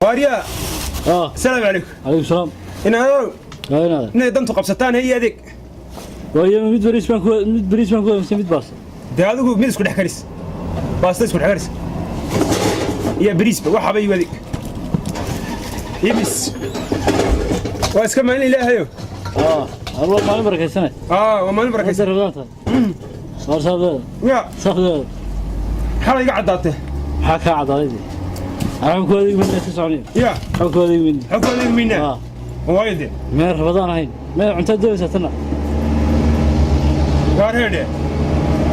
Waaryaa. Ah. Asalaamu calaykum. Calaykum salaam. Inaad Waa inaad inay dantu qabsataan hay adeeg. Waayo, mid bariis baan ku mid bariis baan ku mise mid baasta? Dee adigu mid isku dhex karis, baasta isku dhex karis iyo bariisba waxaba igu adeeg. Ibis waa iska maalin Ilaahayo. Ah, Allah, maalin barakaysanay. Aa, waa maalin barakaysan. Hadda Rabadaan tahay waar saabdeeda. Ya. Saabdeeda. Xalay iga caddaatay. Maxaa kaa cadaaday? Anaa ku adeeg mayna iska soconaya. Ya. Maxaa ku adeeg mayna? Maxaa ku adeegi maynaa? Ah. Waayo dee. Meel Rabadaan ahayn meel cuntaa doonaysaa tanna. Waar heedhe,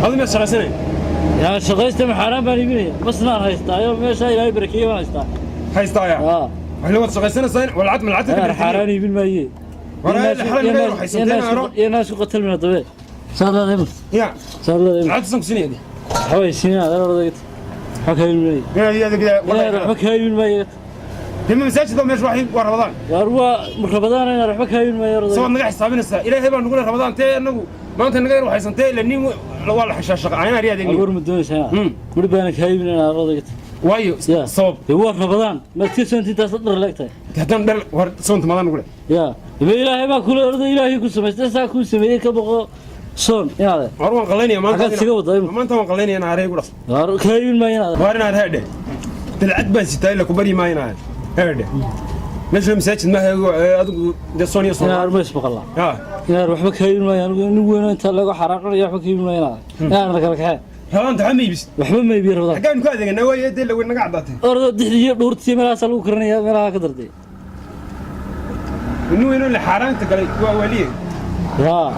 adu miyaad shaqaysanay? Yaa shaqaysta, ma xaaraan baan iibinaya? Masnaan haystaa ayo meeshaa Ilaahay barakeeye baan haystaa. Haystaaya. Ah. Waxla waad shaqaysanaysaa waa lacag ma lacagta. Anaa xaaraan iibin maaye. War, xaaraan naga yar haysanteen, aro. Iyo naas ku qatalmina dabe saad leedahay mas. Ya. Saad leedahay. Lacagta san ku sinaya dee. Waxba siinaa adeer odayga, waxba kaa iibin maaye. Inaad iyo adeeg. Inaad waxba kaa iibin maaye. Dee masaajid baa meesha waxay waa Rabadaan. Waar waa Rabadaan, inaad waxba kaa iibin maaye odayga. Sabaad naga xisaabinaysaa, Ilaahay baa nugule Rabadaan tee anagu maanta naga yar waxaysantee ila nin waa la xishaa shaqa ayaan ari adeegni. Abuur ma doonaysaa? Guri baana kaa iibin inaad odayga. Waayo. Ya. Sabab? Dee waa Rabadaan, maad ka soonti taas dhar leegtahay. Haddaan dhar war soonta madaan nugule. Ya ima Ilaahay baa kula orday, Ilaahay ku samaystay saa kuu sameeyey, ka boqo soon inaad. War waan qalaynaya maanta. Xaggaad iskaga wadaa imika? Maanta waan qalaynaya inaan areey gu dhas. Waar kaa iibin maayo inaad. Waar inaad heedhe, dalcad baan sitaa ila ku baryi maayo inaad heedhe meesha masaajid maaha adigu dee soon iyo soon. Inaad ma ismaqalaa? Ha. Inaad waxba kaa iibin maayo anigu, nin weyn oo intaa laga xaraan cunaya waxba ka iibin maayo inaad inaad kala kaxee. Rabadaanta waxba ma iibis. Waxba ma iibiyo Rabadaan. Xaggaanu ku adeeganaa waaye dee lawe naga caddaatay. Ordo dixdii iyo dhuurtii meelahaasaa lagu karinaya, meelaha ka darday. Nin weyn oo la xaaraanta galay waa waaliye. Yaa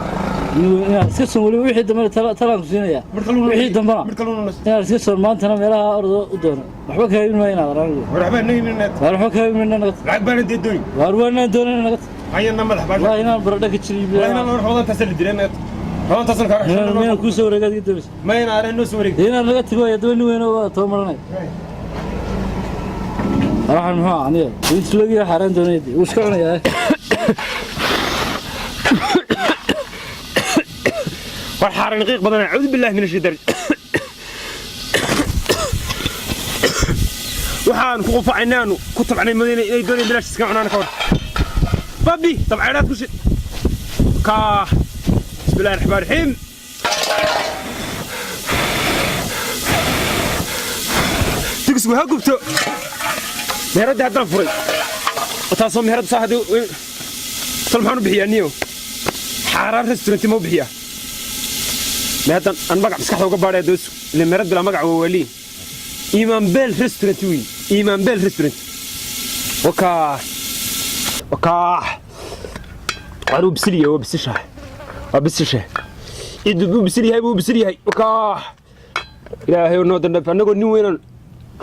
nin weyn inaad iska soon weliba, wixii dambena talaan ku siinaya. Wixii dambena mid kaluna inaad iska soon maantana meelaha ordo u doono, waxba kaa iibin maayo inaad anigu. War waxbaa naga iibin. Waar waxba kaa iibin mayna naga. Lacag baana dee dooni. Waar waanaan doonayna naga. Ayana madax baa. Wallahi inaan baradho ka jiri. Wallahi inaan Rabadaan taasa la dilay naga, Rabadaan taasan kaaga. Inaan kuu soo wareegaad iga dambaysa. Ma inaan arrin noo soo wareeg. Dee inaad naga tago waaya daba, nin weyn oo waa taba maranay. Waxaan muxuu ah aniga inta loogiya xaaraan doonaya dee wuu iska cunayaa. War xaaraan qiiq badan, acuudu billahi min ashaytaan. Waxaan ku qufacaynaanu ku tabcnay madiina inay doonayaan bilaash iska cunaan ka war babi dabcayraad ku shid ka. Bismillahi raxmaan raxiim. Digsigu ha gubto. Meheradii haddaan furay taasoo meherad saa haddii tal maxaan u bixiyaa niyo xaaraan restaurant ma u bixiyaa meherdan aan magac maskaxda uga baadhaya doosu ile meherad bilaa magac waa waaliin. Iimaan Beel Restaurant wey, Iimaan Beel Restaurant. Wakaa wakaa waan uu bisil yahay, waa bisishahay, waa bisishahay, cidu buu bisil yahay, buu bisil yahay. Wakaa Ilaahay oo noo dandhaaf annagoo nin weynaan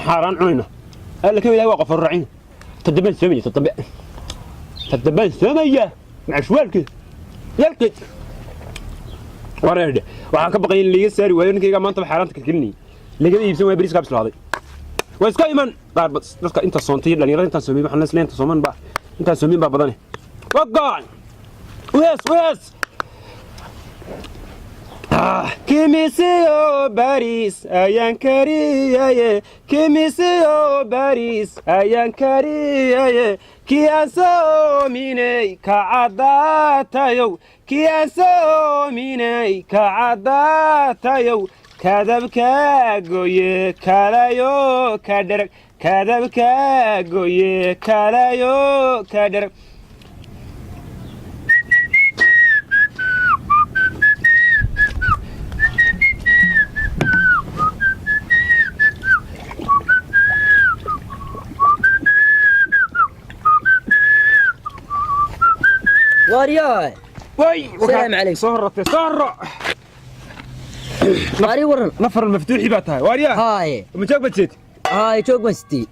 xaaraan cunayno. Alla ka Ilahay waa qofar raacin. Toddobaan soomaya, toddoba toddobaan soomaya maca shwaalkeed yaalkeed. Wareedhe, waxaan ka baqay in laiga saari waayo ninkayga maanta xaaraanta kalkelinayay lagama iibsan waayo bariiska bislaaday. Waa iska iman qaar dadka inta soontay iyo dhalinyarada intaan soomin waxaan leeyahay inta sooman baa intaan soomin baa badane. Wagaan uhees uhees. Kimisiyo baris ayaan kariyaye, kimisiyo baris ayaan kariyaye, kii aan soominay ka caddaatayow, kii aan soominay ka caddaatayow, kadabkaa goye kalayo ka dherag, kadabkaa goye kalayo ka dherag. Waaryaay. Way. Salaamu calaykum. Soo horratay, soo horro. Waari waran. Nafar maftuuxi baa tahay waaryaa. Haaye. Majoog baad jeed. Haaye, joog baan sitay.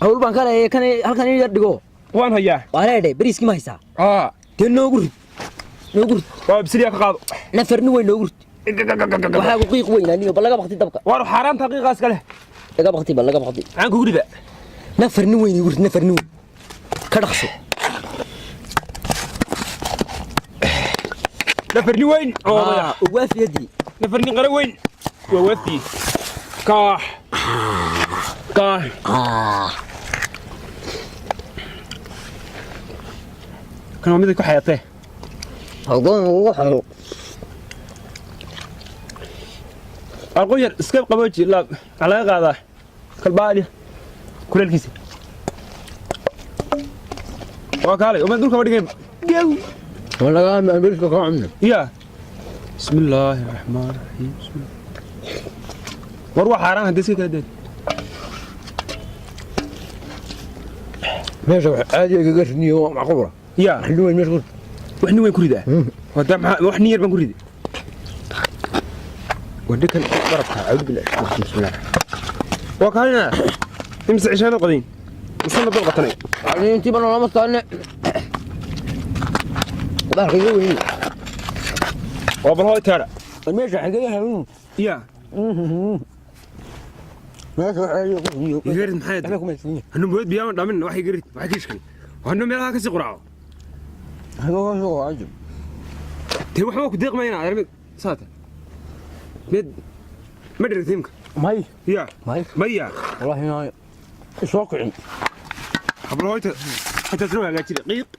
Hawl baan ka leeyahay kan halkan in yar dhigo. Waan hayaa. Waa leedhay, bariiskii ma haysaa? Aa. Dee noogu rid, noogu rid. Waa bisiliyaa, ka qaado. Nafarni weyn noogu rid. Waxaa ku qiiq weyn aniyo bal laga baqti dabka. Waar xaaraanta qiiqaas kale. Laga baqti, bal laga baqti. Maxaan kugu ridaa? Nafarni weyn igu rid, nafarni weyn ka dhaqso. Nafarni weyn oo odaya. Waafiyadii. Nafarni qara weyn waa waafi kaax kaax. Kan waa mid ku xayatee. Hagoon ugu xayo. Aqoon yar iska qabooji laab waxaa laga qaadaa kalbaali kuleelkiisa. Waa kaalay uma dhulka ma dhigay gew. Walaga ma bariiska ka cunno. Ya bismi illaahi raxmaan raxiim, bismillah. War waa xaaraan haddii iska kala daad. Meesha wax caadi igaga ridniyo waa macquula. Ya xilli weyn meesha ku wax nin weyn ku ridaa wadaa maxaa wax nin yar baan ku riday wadhakan barabka acuudu billahi bismillah. Waa kaalina imse cishaada qadayn misana dad qatanay. Intii baan lama saarne. Bahalka iga weyn. Waa bal hooy taara. Meesha xagee hayn. Ya Meesha wax caadi ku ridniyo. Igarid maxay Waxba kuma haysiin. Hanu bood biyaa dhamin wax igarid wax kiishkan hanu meelaha ka sii quraaco. Hagoo soo caadi. Tee waxba ku deeqmayna armid saata mid ma dhirtiimka. May. Ya may. Maya. Wallahi may. Soo kicin. Habal hooyta intaas loo hagaajiyay qiiq.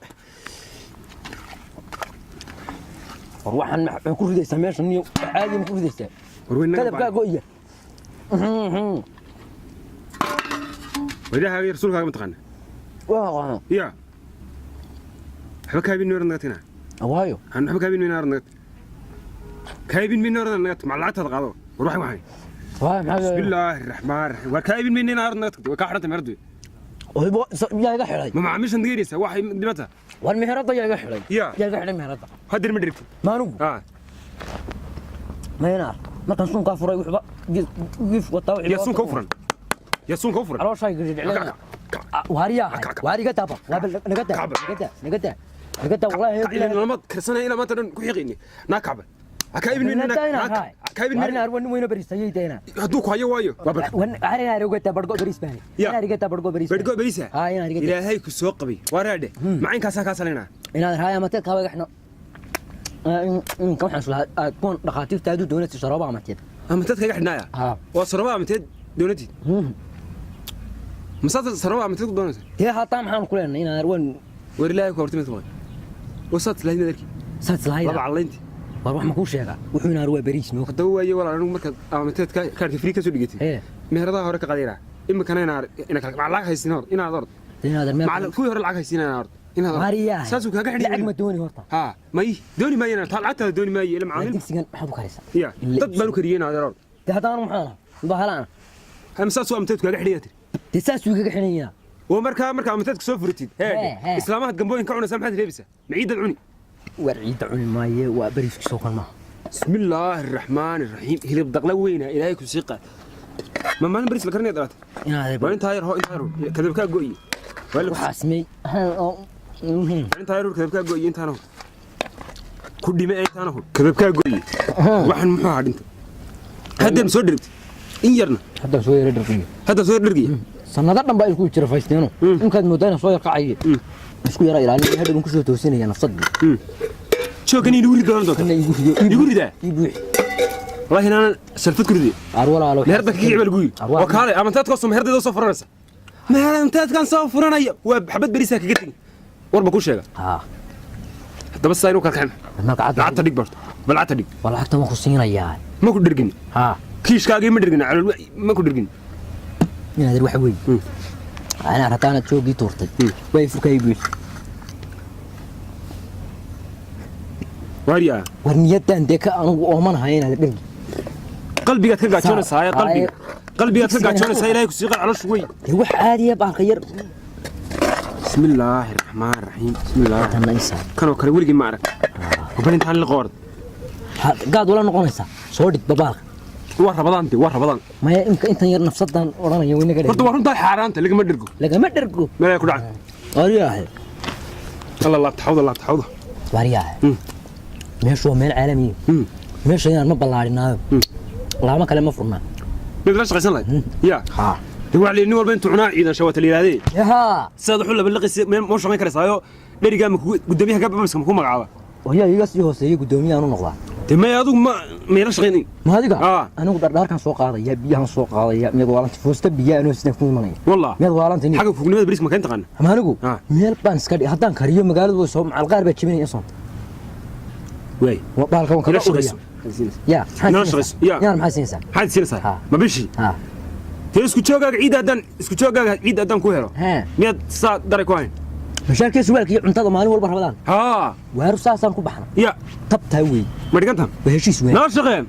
War waxaan maxaa ku ridaysaa meesha niyo caadi ma ku ridaysaa? War weyn naga kadabkaa go'ya. Wadahaaga iyo rasuulkaaga ma taqaana? Waa aqaana. Ya waxba kaabin noor naga tina. Waayo. Han waxba kaabin noor naga kaabin min noor naga ma lacagtaada qaado. War waxay waxay Waay maxaa bismillaahi raxmaan raxiim. War kaabin min noor naga waa ka xiranta meerdu. Yaa iga xidhay? Ma macaamiishan digeeraysa waxay dhibata. War meherada yaa iga xidhay? Ya. Yaa iga xidhay meherada? Hadir ma dhirti. Maanugu. Ah. Maynaar markaan suunkaa furay wuxuba gif wataa wixii Yaa suunka u furan, yaa suunka u furan. Calooshaa gidhidhicleena waariyaa waar iga taaba waa bal naga daa. Kacba. Naga daa, naga daa, naga daa wallahi. Ilaa lama karsanaya ilaa maanta dhan ku xiqayni naa kacba ha kaabin min naa kaabin min. Waar nin weyno bariisayay dayna. Hadduu ku hayo waayo waa barka. Waar iga taa bargo bariis baan. Ya. Inaar iga taa bargo bariis. Bergo beriisa. Haa, inaar iga taa. Ilaahay ku soo qabay waa raadhe macaynkaasaa kaa salaynaa. Inaad raaya mateed kaaba iga xidhno inka waxaan islahaa kuwan dhakhaatiirta hadduu doonaysa sharooba amateed. Ama dadka iga xidhnaaya. Haa. Waa saraba amateed doonatid masaad saraba amateed ku doonaysa. Dee hataa maxaan ku leenahay inaad waan War ilaahay ku hortimid waa wasaad islaahay madarki. Saad islahayd. Laba calaynti. War wax ma kuu sheegaa wuxuu inaar waa bariis noo. Haddaba waaye walaal anigu markaad amateedka kaarka free ka soo dhigatid Ee. meheradaha hore ka qadayna iminkana ina kala maca lacag haysin hor inaad ord. Inaad meel maca kuwii hore lacag haysin inaad ord inaad ord. Maariyaa. Saasuu kaaga xidhay. Lacag ma dooni horta. Ha may dooni maayo inaad taa lacagtaada dooni maayo ila Waa macaamiil. Digsigan maxaad u karaysaa? Ya dad baan u kariyey inaad ord. Dee haddana maxaan ahaa bahalaan. Ama saasuu amateedku kaaga xidhay tiri. Dee saasuu igaga xidhanyaa. Oo markaa amateedka soo furitid Hee, hee hee. Islaamaha gambooyin ka cunaysaa maxaad reebaysaa maciidad cuni. War ciidda cuni maaye waa bariiski soo kan maaha. بسم الله الرحمن الرحيم هلب دقله وينه إلهي كسيقة ما مالن بريس لكرني درات Inaad وين تاير هو انت هو كذب كا غوي ولا waxaas may انت هو كذب كا غوي انت هو كديمه انت هو كذب كا غوي waxan muxuu ahaa dhinta hadda soo dhirgt in yarna. Hadda soo yara dharqiyo. Hadda soo dhirgi. Sanado dhan baa isku jira faysteeno inkaad moodaa inaan soo yar qacaye isku yara ilaalin hadhow ku soo toosinaya nafsadii. Joogan inuu rid doonto. Kana igu rido. Igu ridaa. Ii buuxi. Wallahi inaan salfad ku riday. Ar walaalo. Meherda ka kicib lagu yiri waa kaalay ama taad ka soo meherdeeda soo furanaysa meherdantaadkan soo furanaya waa xabad bariisa kaga tagi warba ku sheega. Haa. Haddaba saa inuu kala kacin. Marka cad. Lacagta dhig barto bal lacagta dhig. Waa lacagta waan ku siinayaa. Ma ku dhirgin. Haa. Kiishkaagii ma dhirgin calool ma ku dhirgin. Inaad waxa weeye anaa rataana joogii tuurtay way furkay buuxi. Waaryaa. War niyadan dee ka anugu oomanahay inaad dhergi. Qalbigaad ka gaajoonaysaa ee qalbiga qalbigaad ka gaajoonaysaa ilaahay ku siiqa calooshu wey. Dee wax caadiya baalka yar. Bismi illaahi raxmaan raxiim bismi illaahi. Tanna isaa. Kanoo kale weligii ma arag bal intaan la qoord. Gaad wala noqonaysaa soo dhig babaalka. Waa rabadaan dee waa rabadaan. Maya imka intan yar nafsadan odhanaya weynaga horta waa runtaa xaaraanta lagama dhirgo. Lagama dhergo. Meelay ku dhacay. Waariyaahe. Alla laabta xawda laabta xawda. Waariyaahe meeshu waa meel caalamiya. Meesha inaan ma ballaarinaayo laamo kale ma furnaa. Mid la shaqaysan lahayd ya. Haa. Dee waa nin walba intuu cunaa ciidan shawaata la yidhahdee. Yahaa. Sidaad wuxuu labalaqaysa meel ma shaqayn karaysaayo dherigaa ma kugu guddoomiyaha gabamiska ma ku magacaaba. Wayaa iga sii hooseeyey guddoomiyahan u noqdaa. Dee maya, adigu ma mayla shaqaynay? Ma adiga? Ah. Anigu dhardhaarkan soo qaadaya, biyahan soo qaadaya. Miyaad waalanta? Fuusta biyaha anoo sidaan ku imanaya. Wallah. Miyaad waalanta ni? Xagga fugnimada bariiska ma kayn taqaana? Ama anigu Ah. meel baan iska dhig, haddaan kariyo magaaladu way soo macal, qaar baa jebinaya soon. Waay. Waa bahalka waan Ila kaga uraya. shaqayso. Ya, maxaad Inala siinaysaa? shaqayso, ya. Yaan, maxaad siinaysaa? Maxaad siinaysaa? Ha. Ma bishii? Ha. Dee isku joogaaga ciidda haddaan, isku joogaaga ciidda haddaan ku helo, Hee. miyaad saa daray ku hayn? Mushaarkee, surwaalka iyo cuntada maalin walba Rabadaan. Haa. Waaru saasaan ku baxna. Ya. Tabtaa wey. Ma dhigantan? Waa heshiis weyn. Nala shaqee,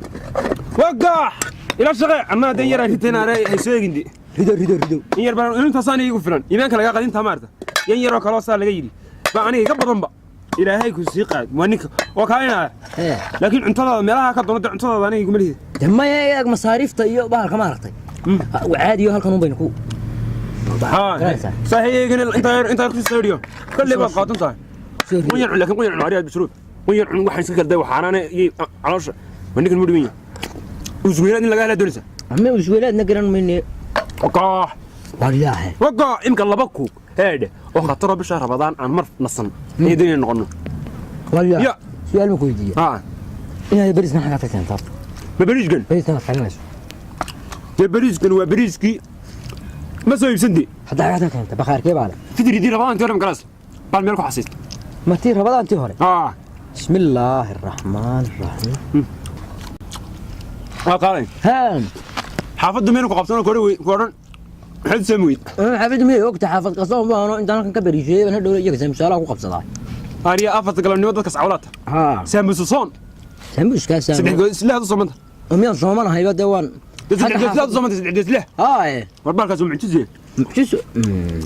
wagaax, ila shaqee. Anna haddaan yaraa riteen aare hay soo egindi. Rido, rido, rido. In yar baan intaasaan iigu filan, iimaanka lagaa qadintaa maarta. Yan yaroo kaloo saa laga yidhi baa aniga iga badanba. Ilaahay ku sii qaad, waa ninka waa kaalinaya. Hee. Laakiin cuntadaada meelaha ka doonada, cuntadaada aniga iguma lihid. De maya, eeg, masaariifta iyo bahalka maaragtay caadiyo, halkan un baynu ku haa. Garanaysaa. Saa hay eegin, intaa yar, intaa yar ku soo kolley baad qaadan tahay. Soo rido. Qunyar cun, laakiin qunyar cun ariyaad bishruud, qunyar cun. Waxaan iska galday waxaanaana iyo caloosha. Waa ninkan mu dhiman yahay usweynaad in laga helaa doonaysa. Ama usweynaadna garan mayne. Wagaax. Walaahi. Wagaa imka laba kuug heedhe oo khataroo bisha Rabadaan aan mar nasan ayay doonayna noqono. Walaahi. Ya. Su-aal ma ku weydiiya? Haa. Inaad bariiskan xaggaa ka keentaa? Ma bariiskan? Bariiskan aad karinayso. Dee bariiskan waa bariiskii, ma soo iibsante. Hadda xaggaa ka keenta, bakhaarkee baa le? Fidridii Rabadaantii hore magalaas baan meel ku xasiista. Martii Rabadaantii hore? Haa. Bismi illaahi araxmaan araxiim. Waa qaaday. Haan. Xaafaddu meel ku qabsan oo kore ku odhan maxaad u saami weyd? Xaafaddu miyay ogta? Xaafad kasta uma baahno. Intaan halkan ka bariisheeyay baan hadhow iyaga saamsaalaha ku qabsadaa. Ariya, 4ta galabnimo dadkas cawlaata. Haa. Saamusu soon. Sambuuskaas. Saddex goos islahaad u soomanta. Miyaan soomanahayba? Dee waan Dee saddex goos islahaad u soomanta, saddex goos islah. Haaye. War baalkaas waa mucjise. Mucjiso.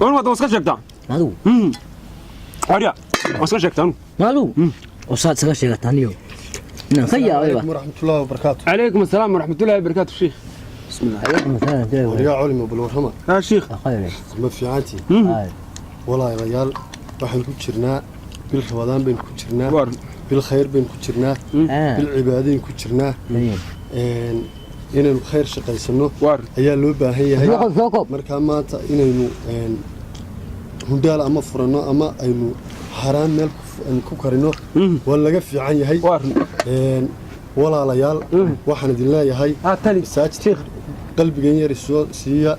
Oon waad iska sheegtaa. Adigu? Ariya, waa iska sheegtaa anu. Adigu oo saad isaga sheegataa niyo inaan ka yaabayba. عليكم ورحمة الله وبركاته. عليكم السلام ورحمة الله وبركاته شيخ، بسم الله. عليكم السلام ورحمة الله. يا علمي بالورحمة. ها شيخ. خير. ما في عantي. هاي. Walaalayaal, waxaan ku jirnaa bil Rabadaan baynu ku jirnaa. War. Bil khayr baynu ku jirnaa. Bil cibaadayn ku jirnaa. Inaynu khayr shaqaysano War. ayaa loo baahan yahay. Soo koob, soo koob. Markaa maanta inaynu hundhaal ama furanno ama aynu xaaraan meel aynu ku karino waa laga fiican yahay. War. Walaalayaal, waxaan idin leeyahay ها tali. Masaajidka qalbigan yar isoo siiya,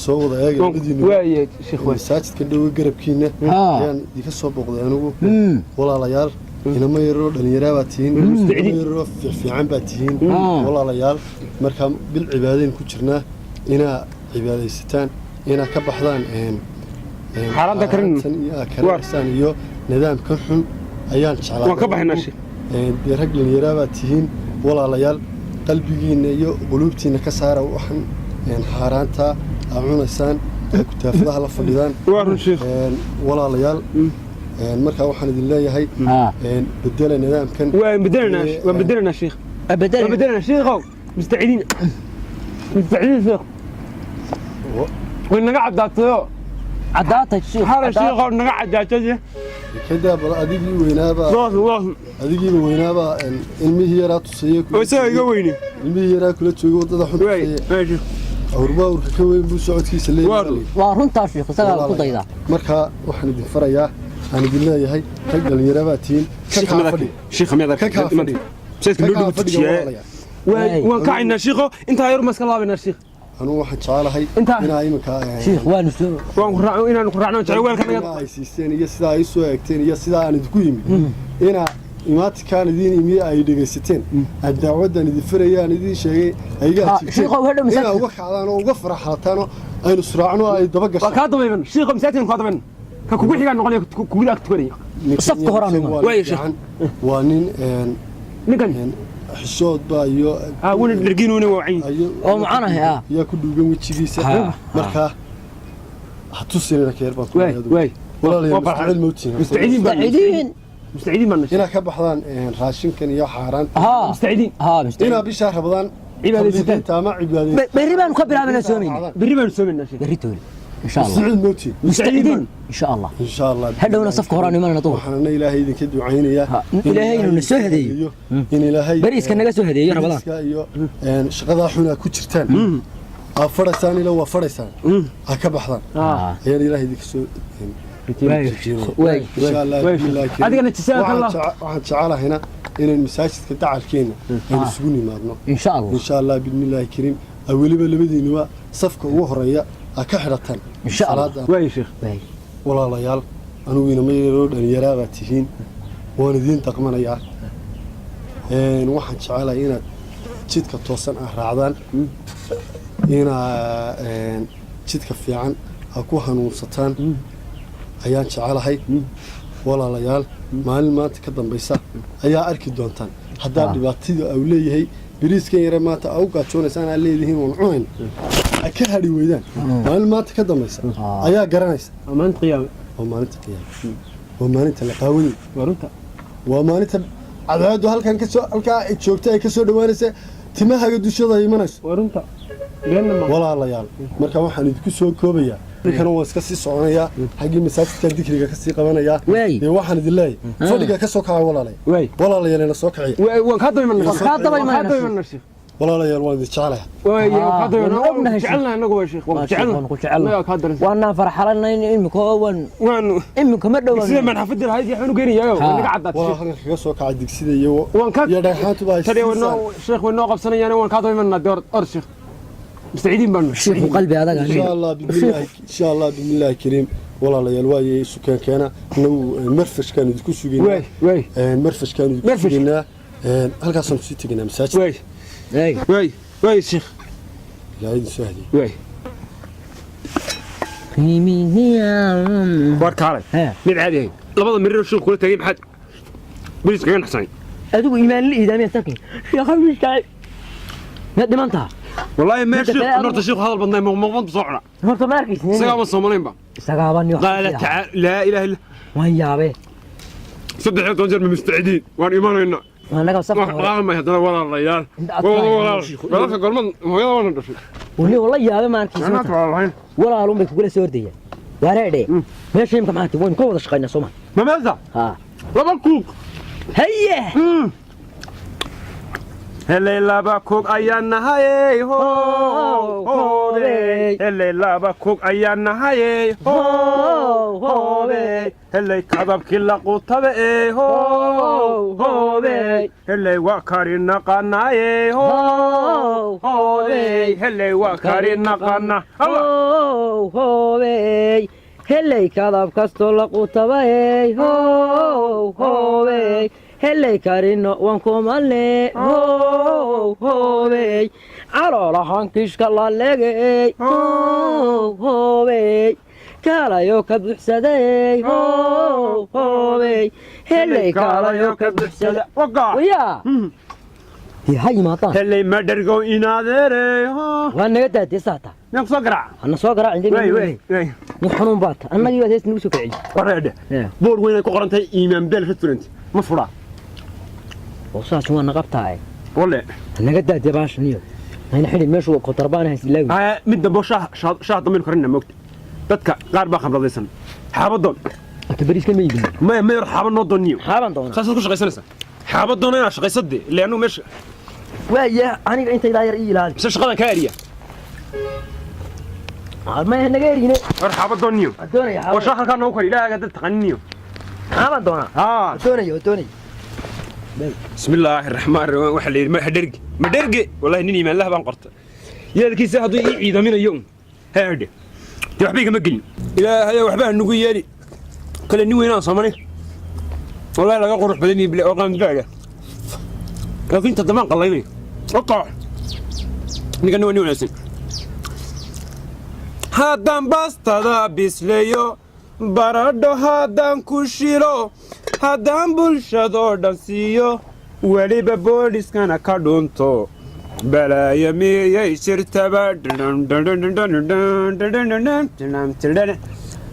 soo wada eega labadiinu. Waaye sheekh, waay. Masaajidka dhowe garabkiina ayaan idinka soo booqday anigu. Walaalayaal, inamo yaroo dhallinyaraa baa tihiin, inamo yaroo fiican baa tihiin. Walaalayaal, markaa bil cibaadayn ku jirnaa, inaa cibaadaysataan, inaa ka baxdaan een Xaaraanta karin. xaaraantan iyo aa karinaysaan iyo nidaamkan xun ayaan jeclaa. Waan ka baxaynaa sheekh. Dee rag dhallinyaraa baa tihiin. Walaalayaal, qalbigiinna iyo quluubtiinna ka saara waxaan xaaraanta aa cunaysaan, aa kutaafadaha la fadhidaan. Waa run sheekh. Walaalayaal, markaa waxaan idin leeyahay bedela nidaamkan. waan bedelanaa, waan bedelanaa sheekh. Bedel. waan bedelanaa sheekhow. مستعدين، مستعدين sheekh. Way naga caddaatayo. Caddaatay sheekh. Hala sheekhow, naga caddaatay. Kadaa bal, adigii weynaabaa. Waas waas. Adigiiba weynaabaa, ilmihii yaraa tusayey. Oo isaga iga weyne. Ilmihii yaraa kula joogay waddada xun waay tusayey. Waay sheekh. Awrba awrka ka weyn buu socodkiisa leeyahay. Waa runtaa sheekh, isagaa ku daydaa. Markaa waxaan idin farayaa, aan idin leeyahay, rag dhallinyara baa tihiin, ka kaa fadhi. Sheekh miyaad Ka kaa fadhi. masaajidka Ka loo kaa dhigo fadhiga, tujiyaa. walaalayaal. Waay, waan kacaynaa shiikho, intaa yar ma iska laabaynaa shiikh. Anugu waxaan jecelahay inaa iminka Shiikh, waanu soo waan ku raac, inaanu ku raacno jecel weelka naga inaa ay siisteen iyo sidaa ay soo eegteen iyo sidaa aan idinku yimid, inaa imaatikaan idiin imiye ay dhegaysateen, aan dacwaddan idin faraya, aan idiin sheegay ay iga Ha, ajiibteen, shiikhow, hadhow masaajidka- inaa uga kacdaan oo uga faraxlataan oo aynu suraacno oo ay daba waa gashaan. kaa dabayban shiikho, masaajidkan kaa dabayban, ka kugu xigaa noqonaya kugu ag tukanaya. Ninkan Safka horaan iman. waa nin Waayo, sheekh. fiican. Waa nin ninkan xishood baa iyo haa, wuna dhergiinuuna waa wacan. Oo macanahay ah. Ayaa ku dhuugan wejigiisa. Ha, markaa ha tusinina ka yar baan ku waay leeyahay. Waay. Walaalayaal, Waa farxad. mustacil mawtiin. Mustacidiin baan. Mustacidiin. Mustacidiin baan. Inaa ka baxdaan raashinkan iyo xaaraanta. Haa. Mustacidiin. Haa, mustacidiin. Inaa bishaa Rabadaan Cibaadaysataan. tabliiqiinta ama cibaadaysataan. Berri baanu ka bilaabanaa soomayna. Berri baanu soomaynaa sheekh. Berri toole insha Allah. Mustacil mawtiin. Mustacidiin insha Allah. Insha Allah. Hadhowna safka horaan imanana duhur. Waxaana Ilaahay idinka ducaynayaa Ha, in Ilaahay inuu na soo hadeeyo. In Ilaahay Bariiska naga soo hadeeyo Rabadaan. Bariiska iyo shaqadaa xunaa ku jirtaan, aa fadhaysaan ila waa fadhaysaan, ha ka baxdaan ayaan Ilaahay idinka soo Waay. Insha Allah bismillahi kariim. Adigana jazaaka Allah. Waxaan jecelahayna inaan masaajidka dacalkeena aynu isugu nimaadno. Insha Allah. Insha Allah bismillahi kariim, ay weliba labadiinuba safka ugu horeeya aa ka xidhataan Insha Allah. salaada. Waay sheekh. Waay. Walaalayaal, anigu inama yaroo dhalinyaraa baa tihiin, waan idiin dhaqmanayaa. Waxaan jecelahay inaad jidka toosan ah raacdaan, inaa jidka fiican aa ku hanuunsataan ayaan jecelahay. Walaalayaal, maalin maanta ka dambaysa ayaa arki doontaan haddaa dhibaatida au leeyahay beriiskan yare maanta aa u gaajoonaysaan, aa leedihiin waan cunayn, aa ka hadhi weydaan. Maalin maanta ka dambaysa ayaa garanaysa. Waa maalinta qiyaame. Waa maalinta qiyaama, waa maalinta la qaawani. Waa runta. Waa maalinta cadceeddu halkan kasoo, halkaa ay joogta ay kasoo dhawaanaysa, timahaga dushada ay imanayso. Waa runta, beenna ma. Walaalayaal, marka waxaan idinku soo koobayaa, ninkana waan iska sii soconayaa, xaggii masaajidkan dikriga kasii qabanayaa. Waay. Dee waxaan idin leeyahay, fadhiga ka soo kaca, walaalayaal. Waay. Walaalayaal, soo kiciya. Waay, waan kaa daba imanaa. Waan kaa daba Waan kaa imanaa. daba imanaa sheekh. Walaalayaal, waan idin jecelahay. Waay, waan kaa daba Waan imanaa. ognahay, sheekh. Jecelnahay annagu waa sheekh, waan ku jecelnahay. Waan ku jecelnahay. Annagaa kaa daran. Waanaan farxalanayn imika oo waan Waanu imika ma dhowaan. Sida maan xafadii lahayd waxaan u geenayaayo waa naga caddaatay Walaal, sheekh. halkan kaga soo kaca digsida iyo Waan ka iyo dhagxaantuba ay tani way siisaan. noo sheekh, way noo qabsanayaan, waan kaa daba imanaa. Dee or sheekh, mustaciidiin baanu. Shiikhu qalbi adag. Insha Allah bismillahi, insha Allah bismillahi kariim. Walaalayaal, waaye isu keenkeena inagu marfashkaan idinku sugaynaa. Waay, waay. Marfashkaan idinku Marfash. sugaynaa. Halkaasaan kusii tegaynaa masaajid. Waay. Waay. Waay, waay sheekh. Ilaahay idin soo hadiye. Waay. War kaalay. Hee. Mid caadi ahayn labada mirir sheekh kula tagay, maxaad bariis kaga naxsanay? Adigu iimaan la iidaamiya tarkin sheekha wiilkaa ma dhimantaa? Wallaahi ma Midda sheekh kale adigu- norta sheekh hadal badnay muuqmuuqan soo cuna. Horta ma arkaysin. Isagaa ma soomanaynba. Isagaaba ni. Qaala tacaala, laa ilaaha illa. Waan yaabee. 13 jeer ma mustacidiin, waan imanaynaa. Annaga safka wax hore dhaqan may haddana. Walaalayaal. Inta aad walaal tahay, walaal walaalka gormad hooyada waana dhashay. Wali wala yaabe ma arkaysin. Anaa walaalahayn. Walaalun bay kugula soo ordayaan. Wareedhe meesha imka maxaa waynu ka wada shaqaynaa sooma? Ma meelta? Haa. Laba kuug. Haye. Helay laba kuug ayaa nahayey hoobey. Helay laba kuug ayaa nahayey hoobey. Helay kadabkii laqutabe ee hoobey. Helay waa kari naqanaayey hoobey. Helay waa kari naqana Allah. How hoobey, helay kadab kastoo laqutabaey, how hoobey, helay karino waan kumale, how hoobey, caloolahan kishka lalegey, how hoobey, kaalayo ka buuxsadey, how hoobey, helay kaalayo ka buuxsada. Wagaa. Wayaa dee ha yimaadaan. Helay ma dhergow inaadeerey. Waa naga daadee saata. Miyaan kusoo garaaca? Hana soo garaac. Wey wey wey. Nin xanuun baa ta annagii baad hees nagu soo kiciyey. Wareedhe, boor weyn ay ku qoran tahay Iimaan Beel Restaurant ma furaa? Oo saas waa naqabtaaye. Walle. Naga daadee baashan iyo hayna xidhin, meeshu waa kontarbaan hays ilaawi. Haya, mid dambo shaah shaah dambaynu karinna moogta, dadka qaar baa khamradaysan, xaabadoon. Ata bariiskan ma iibin. Maya, mayar xaaba noo dooniyo. Xaaban doonaa. Saasaad ku shaqaysanaysaa, xaaba doona inaad shaqaysade ilaa annugu meesha. Waaya, aniga intaydaa yar ii ilaali. Mise shaqadan kaa eriya? Ma naga erine. War xaaba dooniyo. Waan doonaya. Oo shaah halkaa noogu kari, ilaahaga dad taqaniniyo. Xaaban doonaa. Haa. Waan doonaya, waan doonaya. Bismi illaahi raxmaan raxiim. Waxaa la yidhi ma dherge, ma dherge. Wallahi nin iimaan lah baan qorta yeelkiisa hadduu ii ciidaminayo un haadhe dee waxba igama gelin. Ilaahayo waxba ha nugu yeeli kale nin weynaan soomanay, wallahi laga qurux badan yahay bile oo qaangaadha, laakiin toddobaan qallaynay oqaac. Ninkana waa nin wanaagsan. Haddaan baastada bisleeyo, baradho haddaan ku shilo, haddaan bulshadoo dhan siiyo, weliba booliskana ka dhunto, balaayo miyay jirtaba?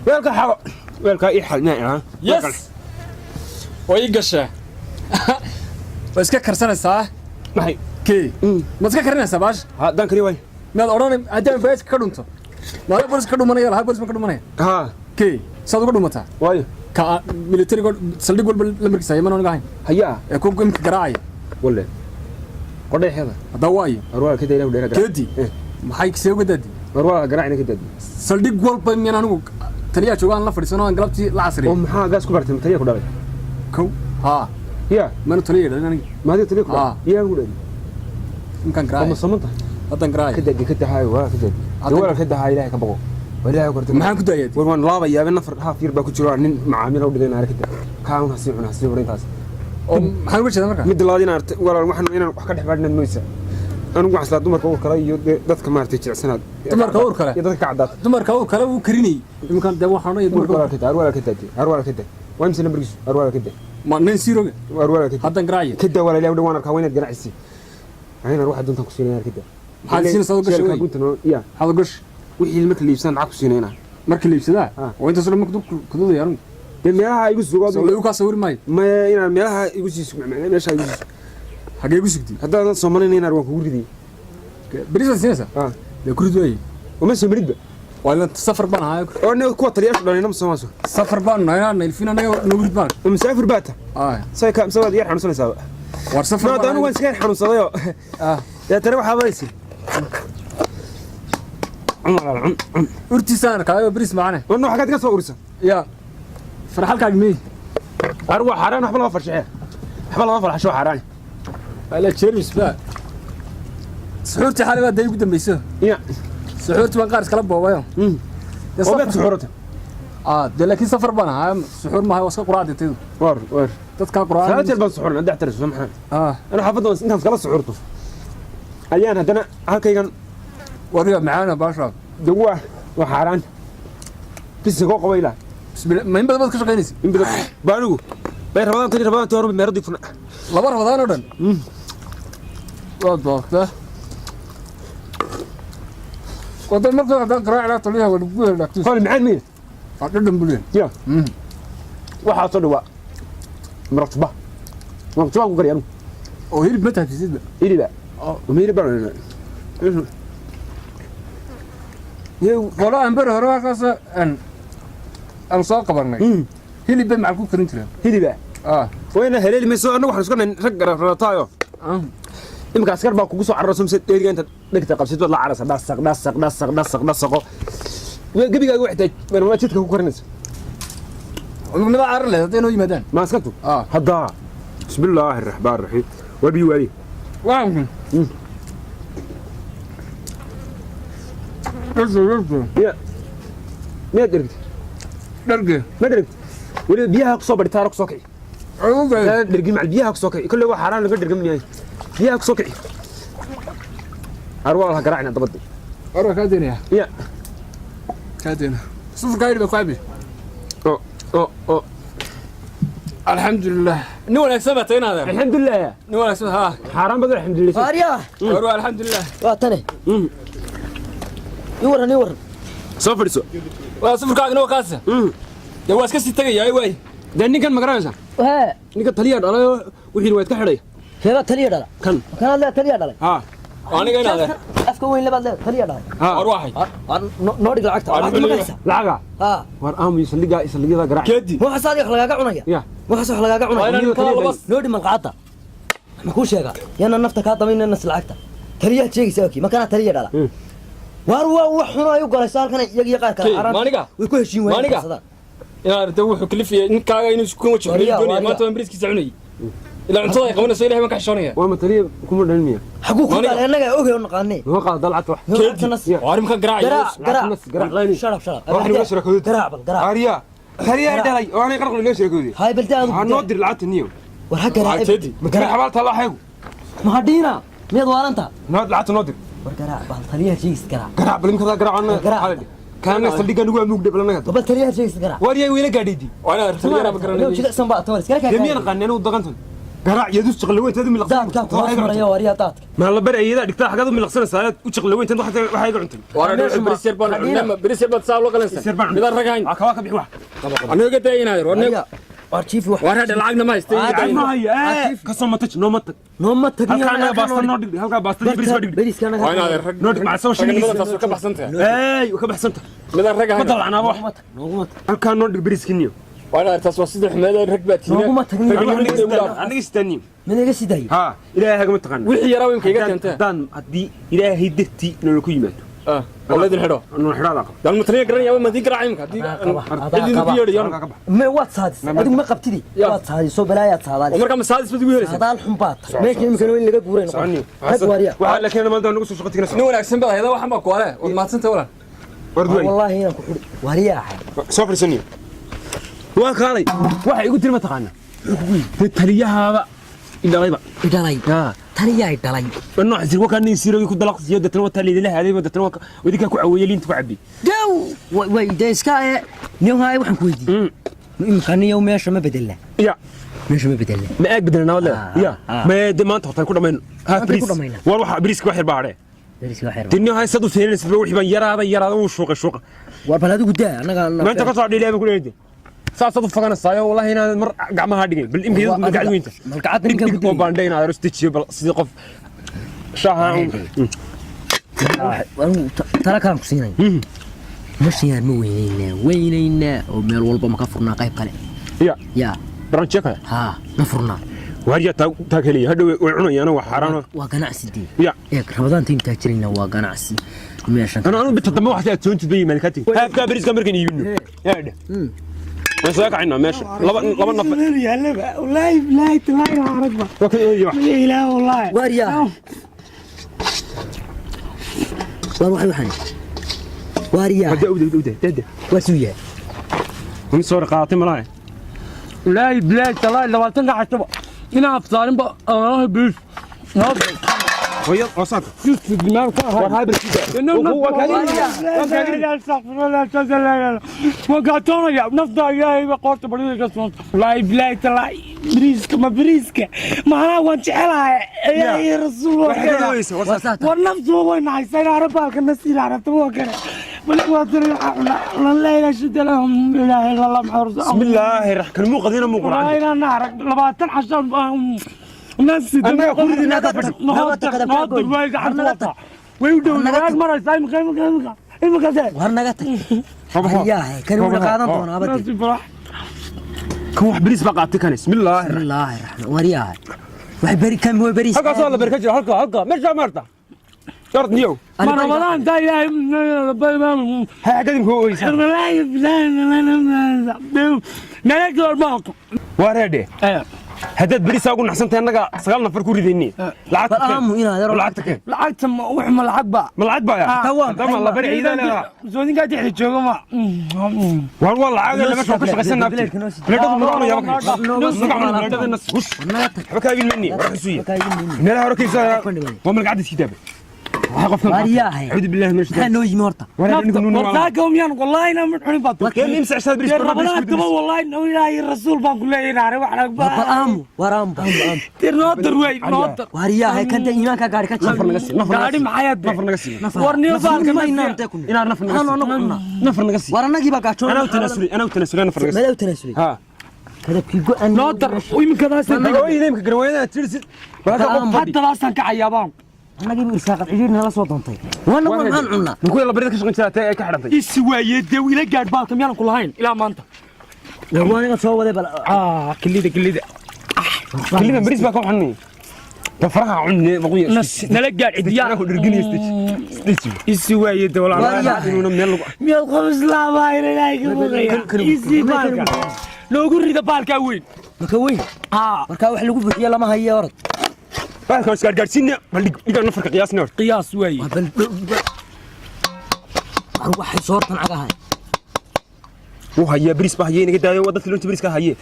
Weelka xabo, weelkaa ii xal. Yes, waa ii gashaa, waa iska karsanaysaa. Maxay? Kee maad iska karinaysaa baash? Haddaan kari waay. Miyaad odhanay haddaan booliska ka dhunto? Maada booliska ka dhumanaya lahaa, boolis ma ka dhumanaya? Haa. Kee saad uga dhumataa? Waayo. Ka militariga saldhig walba lamarkiisa hayman aniga ahayn. Hayaa. Ee ku imka garaacaya. Walle qodheexeeda. Haddaa waayo. Arwaa ka dayna dheera. Keedi maxay see uga daadi? Arwaa garaacina ka daadi. Saldhig walba miyaan anigu Taliyaa jooga aan la fadhiisano, aan galabtii la Oo casriyo. Maxaa gaas ku bartay? Taliya ku dhalay? Kow haa. Ya. Mana taliya dhalin aniga. Maadiga taliya ku dhalay? Ah. Yaa ku dhalay? Inkaan Oo ma garaacay. saman tahay? Haddan Ka garaacay. daadi, ka dahayo, waa ka daadi. Walaal, ka dahayo, Ilaahay ka baqo. Waa Ilaahay korta. Maxaan ku daayaa? War waan laabayaa, nafar haaf yar baa ku jiro, nin macaamiil u dhigay naar ka daa. Kaan hasii cuna, hasii cuna intaas. Oo maxaan uga jeedaa marka? Midda labaad, inaan walaal, waxaan inaan wax ka dhex baadhinaad moysa. Anigu waxaan islaa dumarka uur kale iyo dadka maaragtay jilicsanaad. Dumarka uur kale? Iyo dadka ka caddaata. Dumarka uur kale wuu karinayay iminkan, dee waxaan odhanaya dumarka dumarka. Walaal ka daa, walaal ka daa, har walaal ka daa. Waa imse lambarkiisu? Har walaal ka daa. Ma nin siiroga? Har walaal ka daa. Haddan garaacaya. Ka daa walaal, Ilaahay waan arkaa, waa inaad ganacsi. Ayna ruuxa doontaan ku siinaya, ka daa. Maxaad siinaysaa oo gashay wey? Gunta noo ya. Maxaad gash? Wixii marka la iibsan lacag ku siinayna. Marka la iibsadaa? Ah. Oo intaas oo dhan marka kududaya anigu. Dee meelaha igu sugo. Soo lagu kaa sawiri maayo. Ma inaan meelaha igu sii sugo, meesha igu sii sugo. Xagee ku sugtay? Haddaadan soomalina inaan waan kugu riday. Berisaad siinaysaa? Ah. Dee ku rid waaye. Uma soo maridba. Waa ilan safar baan ahaa. Oo ne kuwa taliyaashu dhalayna ma soomaaso? Safar baan nahay, aan ilfin anaga nagu rid baan. Oo musaafir baa ta? Ah. Say ka mise waad yar xanuunsanaysaa? War safar Ma baan anigu waan iska yar xanuunsadayoo. Ah. Deetana waxaa baraysa. Cun walaal, cun, cun. Urtiisaan arkaayo, beriis macane. Warna waxaad ka soo urisa. Ya farxalkaaga meey? Ar waa xaaraan, waxba lama farshaxee. Waxba lama farxasho, waa xaaraan. Waa la jeermis baa suxuurtii xalay baa dee ugu dambayso. Ya. Suxuurtii baan qaar iskala boobayo. Dee Oo baad safar suxuurata. Ah, dee laakiin safar baan ahaa, suxuur maaha, waa iska quraacda taydu. War war. Dadkaa quraacda. Salaad jeer baan suxuurna, dhex tariso maxaa? Ah. Anu xaafadda waan intaan iskala suxuurto. Ayaan haddana halkaygan. Wariga macaana baasha. Dee waa xaaraan. Bisi koo qaba ilaa. Bismillah, ma in badan baad ka shaqaynaysa? In badan baa anigu. Bay rabadaan tani, rabadaan tii hore meeradii furna. Laba rabadaan oo dhan waad boogtaa wadan marka haddaan qaraac ilaa taliyaha waa lagu heli dhagtiis. Hol macaan miya? Waa dhadhan buleen. Ya. Waxaasoo dhawaa maraq jubba, maraq jubbaan ku kariya anigu. Oo hilib ma taabsiisidba? Hiliba ma hilib baan cunaa. Qolo aan beri hore halkaas aan soo qabanay hilib bay macal ku karin jireen. Hiliba? Ah. Wayna haleeli mayso, annagu waxaan isku nahay rag garabrataayo. Imika askar baa kugu soo cararayso, mise dheeriga intaad dhegta qabsid baad la cararaysa, dhasaq dhasaq dhasaq dhasaq dhasaqo gebigaaga waxtaa waa jidka ku karinaysa. Cudurnimada carar leh hadday noo yimaadaan. Ma askartu? Ah. Haddaa bismillaahi raxmaan raxiim, waa biyo waali. Waxaan dharge. Ya, miyaad dhergtay? Dharge. Ma dhergtay weliba? Biyaha kusoo bari, taara kusoo kici. Dhergin macal biyaha kusoo kici, kolley waa xaaraan laga dhergaminayo, biyaha kusoo kici. Arwaa ha garaacina dabadda. Warka kaa deynaya. Ya. Kaa deynaya, sufurkaa yidhi baa ku cabi. Oo oo oo. Alxamdulilah, nin wanaagsan baa tahay inaadeer. Alxamdulilah. Nin wanaagsan haa. Xaaraan badan, alxamdulilah. Waaryaa. Warwa alxamdulilah. Waa tane. Ii waran, ii waran. Soo fadhiiso. Waa sufurkaagina waa kaasa. Dee waa iska sii tegayaa waay. Dee ninkan ma garanaysaa? Hee. Ninka taliyaa dhalay oo wixii waa iska xidhay. Keebaa taliya dhala? Kan. Kanaad leedahay taliya dhalay? Haa. Aniga inaadeer. Afka weyn labaad leedahay taliya dhalay. Haa. War waxay. Waar noo dhig lacagta. Lacagta ma haysa? Lacaga. Haa. War aamu, saldhigaa saldhigyada garaac. Keedi. Ma waxaas adiga wax lagaaga cunaya? Ya. Ma waxaas wax lagaaga Waa cunaya? inaan kala laba. Noo dhig malqacadda. Ma kuu sheegaa? Yana nafta kaa damayna nas lacagta. Taliyaha sheegaysa okii, ma kanaa taliya dhala? Waar waa wax xun ay u galayso halkan iyaga iyo qaar kale. Kee, xaaraan. maaniga? Way ku heshiin waayeen Maaniga? farsadaan. Inaad aragto wuxuu kalifiyay ninkaaga inuu isku wajiho Waariyaa, doonaya. waariyaa. Maanta waan bariiskiisa cunayay ilaa cuntada ay qabanayso, ilahay baan ka xishoonaya. Waa ma taliya kuma dhalin miya? Xaguu ku Maaniga? dhalay? Annaga ogey oo naqaanee. Noo qaada lacagta wax. Lacagta nas. Ya. Waa arrinkan garaacaya. Garaac, garaac. Nas garaac layni. Sharaf, sharaf. Wax nagula sharakoodid. Garaac bal, garaac. Aariya taliyaa dhalay oo aanay qarqar nagula sharakoodid. Haay balde aadu. Waxaa noo dir lacagta niyo. War ha garaacay. Lacagteedii. Ma taliya xabaal taalla xeegu? Mahadhiina. Miyaad waalantaa? Noo lacagta noo dir. War garaac bal, taliyaha sheegis garaac. Garaac bal imika garaac. Garaac. Kaana saldhiga nagu amuug dhib lanaga. Bal taliyaha sheegis garaac. War yaa weyla gaadhiidi. Waa inaad taliyana ma garanayay. Jilicsan baa tamar iskala kaa. Dee miyaan qaanin anigu daqantan? Garaac yadu jaqlaweynteedu milaqsan. Daadka ku hoos maraya waaryaa daadka. Ma la bari ayada dhigtaa xagaad u milaqsanaysaa aad u jaqlaweynteed waxa iga cuntay. Waa inaan bariis yar baan cunay, bariis yar baad saa loo qalansan. Yar baan cunay. Midaan rag hayn. Waa ka bixi wax. Aniga ga daya inaadeer war Waaryaa. Waar chief wax. War hadha lacagna ma haystay. Lacag ma hayo, ee ka soo mataj, noo matag. Noo ma tagin. Halkaa anaga baasta noo dhig, halkaa baasta bariis noo dhig. Bariiska anaga. Waa inaadeer rag. Noo dhig macasoo Ragnimada shiligiisa. taas way ka baxsan tahay. Eey, way ka baxsan tahay. Midaan rag Ma hayn. dalacnaaba wax. Nooguma tag, nooguma tag. Halkaa noo dhig bariiskiniyo. Waa inaadeer taas waa sidii xumeed rag baa tiina. Nooguma tagin. Ragnimada ugu dhaaf. Aniga istaaniyo. Mid iga sii daayo. Haa, ilaahay hagama taqaan. Wixii yaraa imka iga keentee. Haddaan haddii ilaahay dartii nolol ku yimaado. Oo laydin xidho. Nuun xidhaada qaba. Daan mutaniya garanaya ma diin garaaca imka haddii Adaa qaba, adaa cidii qaba. ku yeedhayo. Halkaa ka bax. Ma waad saadis adigu ma qabtidi. Ya. Waad saadiso balaayaad Oo saadaalis. markaa masaadis baad igu helaysaa. Saadaal xun baad tahay meesha imikana in laga guuray noqon. Soconniyo. Rag waariya. Waxaa la keenay maanta nagu soo shaqo tegna. Nin wanaagsan baad hayda waxaan baa kuwale waad mahadsantahay walaal. Warduway. Wallaahi inaan ku xidhi waariyaa. Soo fadhiisaniyo. Waa kaalay. Waxa igu tiri ma taqaana? Taliyahaaba idhalayba. Idhalay? Taliyaa idhalay? Nooc sir wakaa nin sirogi ku dalaqsiyo dadna waa taliya haday dadna waa wadinka ku caweeyay liinta ku cabbi. Dow way dee iska ee nin haay waxaan ku weydiiyey imika niyow meesha ma bedelna? Ya. Meesha ma bedelna? Ma aag bedelna wala? Ya. Ma de maanta horta ku dhamayno ha. Maanta ku Bris dhamayna. War waxa briska wax yar baa hadhe. Dariska wax yar. Dinni hay sad u fiirinaysa wixii baan yaraada yaraada uu shuuqa shuuqa. War bal adigu daa annaga. Maanta ka soo dhilay ku leeyahay saasad u faganaysaa wallahi inaad mar gacmaha dhigay bal imka iyadu malgacad weynta. Malgacad dhig ninka dhig ku oo baandhay inaad aroos dejiyo bal sidii qof shaaha. Anigu tala kalaan ku siinaya. Meeshan ma weynaynaa weynaynaa oo meel walba ma ka furnaa qayb kale? Ya. Ya. Branche kale. Haa, ma furnaa? Waarya taa taa kaliya hadhow way cunayaan waa xaaraan. Waa ganacsi dee. Ya. Eeg Ramadaanta intaa jirayna waa ganacsi meeshan. Ana binta dambe waxaad aad soontid bay maalkaati haafka bariiska markaan iibino yaadhe waan soo kacaynaa meesha laba laba nafar. Yaalaba wallaahi bilaahi talaahi aragba. Waa ka ooyo wax. Ilaa wallaahi. Waaryaa war waxay waxaan waaryaa. Hadda awda awda dada. Waa suu yahay. Min soo qaatay malaha. Wallaahi bilaahi talaahi 20-ka cashaba inaan afsaarinba wallaahi biis. Hooyo oo saaka. Yusuf meel ka war ahay. hay bariiska waa kaadi. Waan gaatoonaya nafta ilaahay ba qoorta barida ka soonta wallaahi bilaahi talaahi bariiska ma bariiska macnaha waan jecelahay ilaahay rasuul waa waxay kale. ooyeysa war waa saaka. saa War naftu way naxaysaa inaa rabaalka nasiil arabta waa kale bal waa tiri la ilaaha shida lahum ilaaha illa allah maxaa bismillaahi raxmaan muu qadina muu والله quraan. inaan arag 20 cashan nasi. Annaga ku ridina ka fadhi. Noodir way gacanta wata way u dhow waad maraysaa imika imika imika imika de. War naga tag waaryaa kani wuuna qaadan doonaa abadii. Nasi farax. Kan wax bariis baa qaatay kan bismillaahi. Bismillaahi raxmaan waaryaa wax beri kan waa beriis. Halkaas waa la barka jira halka halka meesha maarta shart niyow. Ma Ramadaan taa ilaahay. Ha xaggadin ku ooyeysa. والله بالله nala joor maako. Waa reedhe haddaad bariisaa ugu naxsantahay annaga 9 nafar ku ridayni lacagta Bal aamu inaad yaro. Lacagta keen. Lacagta ma wax ma lacag ba? Ma lacag baa Taa waa hadda ma la bari ciidan leedaha. Soodinkaa dhexda jooga ma. War waa lacag lama soo ka shaqaysan naabti leedhadu ma cunaya ba leedhada nas hush. War naga tag. Waxba kaa iibin mayni war xusuuya meelaha hore kaysa waa malgacad iska daabay waxa qofkan Waariyaahe. acuudu billahi min maxaa shaytaan. noo yimi horta? War anigu nuun waa warsaaka miyaan wallahi inaan mid cunin baad. keen imsa cishada bariis Dee Ramadaan taba wallahi inuu ilaahay rasuul baan ku leeyahay wax lacag War bal ba. aamu war aamu aamu aamu. Dee noo dar wey noo dar. Waariyaahe kan dee iimaanka gaari ka nafar naga jiro. sii nafar naga Gaadhi sii maxay aad nafar naga sii. War niyo baalka Ma inaan nasiya. tee ku inaad nafar naga Maxaan sii anagu cunaa? Nafar naga sii. War annagii baa gaajoon. Anaa u tanaasulay anaa u tanaasulay nafar naga sii. Meel u tanaasulay? Ha. Kadabkii go-an. Noo dar iminkadaas. Hooyada imka garwayada tirsid balka qof fadhi. Haddadaasaan ka cayaabaan. Annagii buu irsaaqad cidhiir nala soo doontay waana maxaan cunnaa? Ninku la barida ka shaqayn jiraa tee ay ka xidhantay. Isi waayee dee ila gaadh baalka miyaanan ku lahayn ilaa maanta. War waa aniga soo waday bal. Ah kilida kilida. Kaliya bariis baa ka xunay ba faraha cunne maquya. Nala gaadh cidiyaa. Anaa ku dhirginaysa deji. Isi waayee dee walaal. Waariyaahe. Inuuna meel lagu Miyaad qof islaama ilaahay ka baqaya isi baalka noogu rida baalkaa weyn. Maka weyn? Haa. Markaa wax lagu buuxiyo lama hayo orod. Baalka is gaargaarsiina bal dhig dhiga nafarka qiyaasna horta. Qiyaas waaye. Waa bal war waxay soortan cagaha. Wuu hayaa bariis baa hayay inaga daayo waa dadka loonta bariiska hayay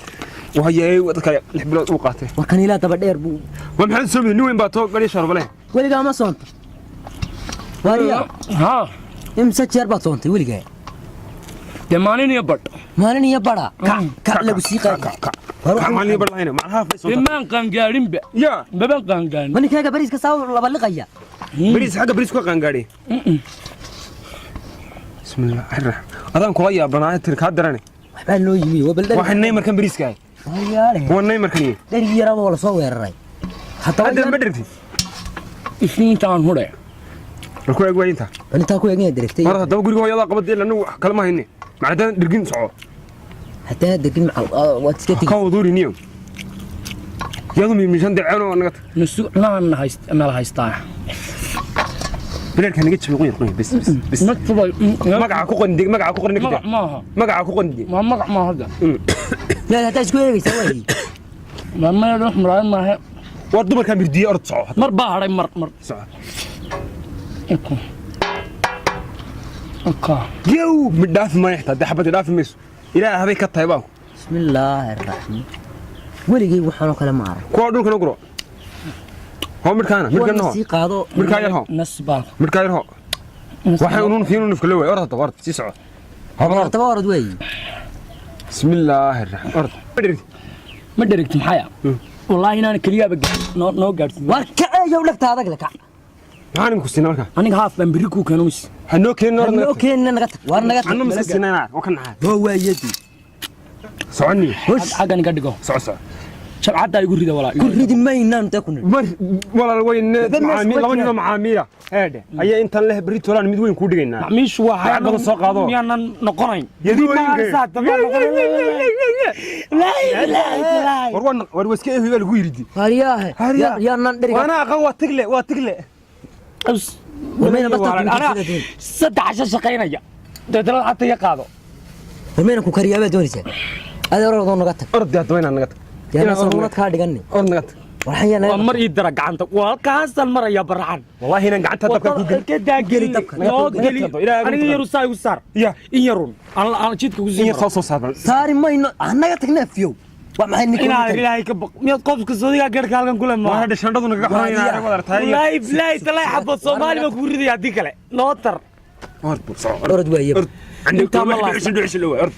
wuu hayay waa dadka 6 bilood uu qaatay. War kan ilaa daba dheer buu. Waa maxamed soo nin weyn baa too gari sharbale. Weligaa ma soonta waariyaa? Haa. Imse jeer baad soontay weligaa? Dee maalin iyo badh. Maalin iyo badha kac kac lagu sii qaadi. Ka ka maalin bar lahayna macnaha Dee fadhiso. Maan qaangaarinba. Ya. Babaan qaangaarin. Ma ninkaaga bariiska saa laba liqaya? Bariis xagga bariis ku qaangaadhay bismillah adaan kula yaabanaa tir kaa darane. Waxbaa noo yimi waa bal dheri. Waxay neymarkan bariiska ahay. Waaryaale. Waa neymarkan iyo dherigii yaraaba waa lasoo weeraray haddaba. Hadda ma dhirti. Isniintaan hudhe. Bal ku eeg waa inta. Bal intaa ku eegaya dheregtay. Mar haddaba guriga hooyadaa qabadii ila anagu wax kale ma hayne macdaan dhirgin soco. Haddana degin macal waad iska tegi. Ka waduuri niyo yadu miishan daceen oo naga tag. Nusu naan hayst nala haystaa. Bilaarka naga jabi, qoyar qoyar, bas bas bas. Magaca ku qorin, magaca ku qorin. Magac maaha. Magaca ku qorin. Waa magac maaha hadda. Meel haddaa isku eegaysaa waay. Waa meel wax muraayad maaha. War dumarkaa mirdiye, orod, soco. Mar baa hadhay, mar mar. Soco. Iko. Iko. Yow, mid dhaafi maayo xitaa dee, xabadii dhaafi mayso, ilaah habay ka tahay baanku. Bismillaahi raxmaan, weligay waxaanoo kale ma arag. Kuwa dhulkana guro, hoo midhkaana, midhkana hoo. Sii qaado. Midhkaa yar hoo. Nas baa. Midhkaa yar hoo. Waxay unuun fiin unufka la waay. Orod hadda, orod, sii soco. Hobal, orod. Taba orod weey. Bismillaahi raxmaan, orod. Ma dherigti maxaya? Wallaahi inaan keliyaaba noo noo gaadhsiin. War kaceeyow, dhagta adag le, kac. Maxaan iminku siinaa markaa? Aniga haaf baan berri kuu keeno mis. Ha noo keenin, orod. Noo keenina, naga tag, war naga tag. Anna miska siinaa waa ka naxaa. Hoo waayadii. Soconni. Xaggan iga dhigo. Soco, soco. Shabcaddaa igu rida walaa. Ku ridi maynaan intee ku nidhi. Mar walaal weyne, macaamiil, laba ninoo macaamiila heedhe ayaa intan leh. Berri tolaan mid weyn kuu dhigaynaa. Macmiishu waa Lacag badan soo qaado. Miyaanan noqonayn? War waa war waa iska ehi baa lagu yiridi. Haryaahe. Haryaa. Yaanaan dheriga. Waana aqaan, waa tigle, waa tigle. Warmayna bartaa ku Anaa 3 casho shaqaynaya, dabeetana lacagta iga qaado. Warmayna ku kariyaabaa doonaysaa adeer, orodoo naga tag. Orod dee, haddaba inaad naga tag. Yaana saruurad kaa dhiganni. Orod, naga tag. Warxan yaa Waa naga. mar ii dara gacanta, waa halkaasaan maraya baraxan. Wallaahi inaan gacanta dabka ku gelin. Geli dabka. Noo geli. Ilaahay Aniga yaru saa igu saar. Ya. In yarun aan jidka ku In sii yar maro. soo soo saar bal. Saari mayno, naga tagna afiyow, waa maxay ninka? Inaad ilaahay ka baq, miyaad qofka soodigaa garhka halkan kule Waa maaha? hadha shandhadu nagaga xoran inaan arag wada tahay. Wallaahi bilaahi talaahi, xabad Soomaali baan kugu ridaya haddii kale noo tar. Orod bal, soco. Orod waayaba. Orod. Candhe Intaa ma laasta. dhuxushin dhuxushin dhowe, orod.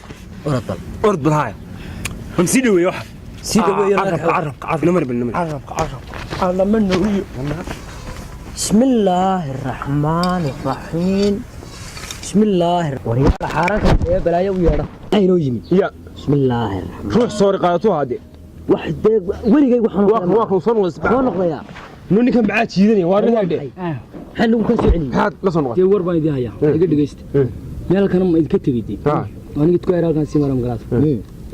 Orod bal. Orod bal, haaya bal, sii dhaweeye waxa. Sii dhaweeyo naga. Carabka, carabka, carabka. Namar bal, namar. Carabka, carabka alama nooriyo. Bismillaahi raxmaani raxiim, bismillaahi. Waryaala xaaraanka ee balaayo u yeedha maxaa inoo yimi? Ya. Bismillaahi raxmaan. Ruux soori qaadatuu haade. Wax dee weligay waxaan Waa kan, waa kan soo noqday. Soo noqdayaa. Nu ninkan maxaa jiidanaya? Waa rin hadhe. Maxaa nagu kaa soo celiyey? Maxaad la soo noqotay? Dee war baan idin hayaa, iga dhegeysta. Meel kana ma idinka tegidii? Aniga dukaan halkan sii mara magaalada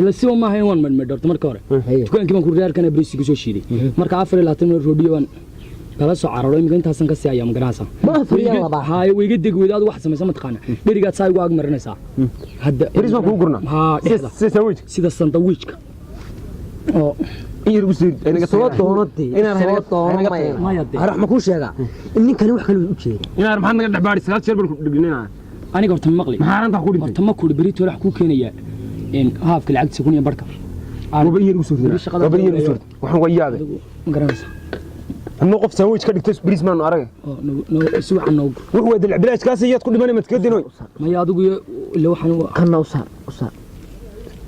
ila siba maaha in waan madhmadho horta marka hore. Dukaankii baan ku reerkana bariis igu soo shiiday, marka 24 meel roodhiyo baan kala soo cararo. Iminka intaasan ka sii hayaa magarahaysa. Ma afar iyo laba? Haye, way iga degi weyda. Adigu wax samaysa mataqaana, dherigaad saa igu ag marinaysaa hadda. Bariis baan kugu gurnaa. Haa, dhexda. Sida sandwich. Sida sandawiijka oo In yar ugu sii inaga. Soo doonadii. Inaan soo doono maya. Maya dee. Arax ma kuu sheegaa in ninkani wax kale u jeeda? Inaar maxaad naga dhex baadhi? 9 jeer baan ku dhignina. Aniga horta ma maqli. Maxaa arrintaa ku dhintay? Horta ma kuri berito wax kuu keenayaa in haafka lacagtiisa 1000 iyo barka. Waba in yar ugu soo Beri shaqada. Waba in yar ugu soo waxaan waa yaabe. Adigu ma garanaysaa? Anuu qof sandwich ka dhigtay bariis maanu arag. Oo si wacan noogu. Wuxuu waa dalac bilaashkaas iyaad ku dhimanay madkadinoy. Maya, adigu iyo ila waxaan Kanna u saar, u saar,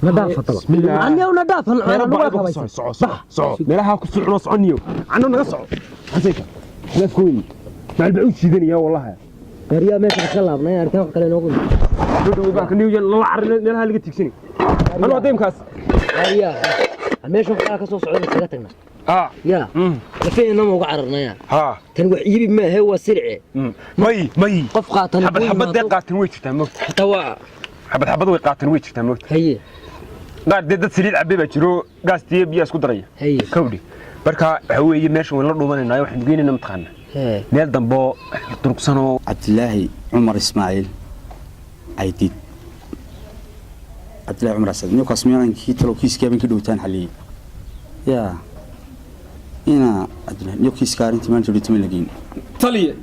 na dhaaf hadaba. Bismillah. Aniga na dhaaf. Meelo Nagu bacda ku kabaysan. soco, soco, soco, meelaha ku socno, soconiyo cano naga soco. Xasayka khilaaf weyn macal baa u jiidanaya wallahi. Gaariyaa meesha ka laabnay, arkaan wax kale inoogu. Dhow baa kan niyo lala carrin meelaha laga tiigsanay anuu adeemkaas. Gaariyaa meesha wax kale ka soo socda isaga tagna. Ha. Yaa lafeena ma uga cararnaya? Ha. Tan wax iibi maahe, waa sirce. May may. Qof qaatan. Xabad xabad dee qaatan way jirtaa moogta. Xitaa waa. Xabad xabad way qaatan, way jirtaa moogta. Haye. Qaar dee dad saliid cabbe baa jiro, gaastiyo biyaa isku daraya. Haye. Kawdhi marka waxa weeye meesha wayn la dhuumanaynaa, waxaan geynaynaa mataqaana hee meel dambo durugsanoo. Cabdilaahi Cumar Ismaaciil Caydiid, Cabdillahi Cumar Asad, ninkaas miyaankii talow kiiskii habeenkii dhowtaan xaliyey yaa ina Cabdillahi niyo kiiska arrintii maanta dhowtama la geyn. Taliye.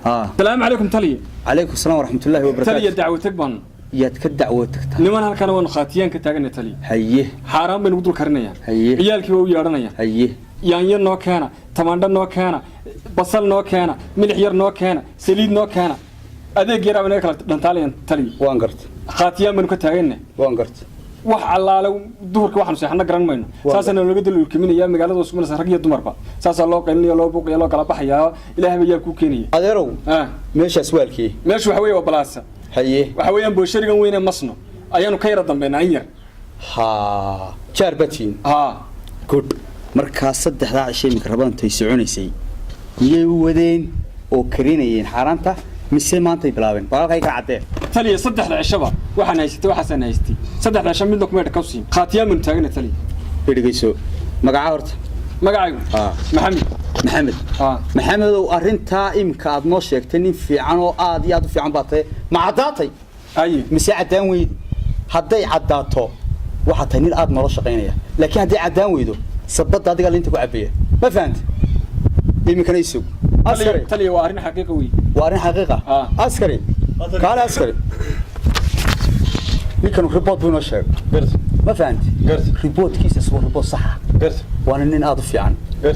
Haa. Salaamu calaykum, taliye. Calaykum salaam waraxmatullaahi Taliye. Wabarakaatu. Dacwo tag baan. Yaad ka dacwo tagtaa? Niman halkan waanu khaatiyaan ka taaganay, taliye. Haye. Xaaraan bay nagu dul karinayaan. Haye. Ciyaalkii waa u yeedhanayaan. Haye. Yaanyo noo keena, tamaandho noo keena, basal noo keena, milix yar noo keena, saliid noo keena, adeeg yaraa inaga kala dhantaalayaan, taliye. Waan garta. Khaatiyaan baynu ka taaganay. Waan garta. Wax allaale duhurka waxaanu seexano garan mayno. Saasaana looga dal ulkiminaya magaalada usmanaysa, rag iyo dumarba saasaa loo qaylinaya, loo buuqaya, loo kala baxayaa. Ilaahay baa yaa kuu keenaya. Adeerow. Ah. Meeshaas waalkii? Meeshu waxa weeye waa balaasa. Haye. Waxa weeyaan boosharigan weyne masno ayaanu ka yara dambeynaa in yar. Haa, jaar batiin. Haa. Good. Markaa saddexdaa cishay iminka rabadantay soconaysay miyay u wadeen oo karinayeen xaaraanta mise maantay bilaabeen? Balaalkay ka caddeen. Taliya, saddexda cishaba waxaan haysatay, waxaasaan haystay saddexda cisho midna kuma dhakaw siin. Khaatiyaan baynu taagana, taliya. Dhegeyso, magaca horta? Magacaygu? Haa. Maxamed. Maxamed. Maxamedow, arrintaa imika aad noo sheegtay, nin fiican oo aad iyo aad u fiican baa tahay. Ma caddaatay mise caddaan weydi? Hadday caddaato, waxaad tahay nin aad noola shaqaynaya, laakiin hadday caddaan weydo, sabadda adigaa linta ku cabaya. Ma fahanta? Iminkana isug, askari. Taliya, waa arrin xaqiiqa wey. Waa arrin xaqiiqa. Askari, kaale. Askari, ninkan report buu inoo sheegay, ma fahanti? Reportkiisa waa report saxa, waana nin aad u fiican.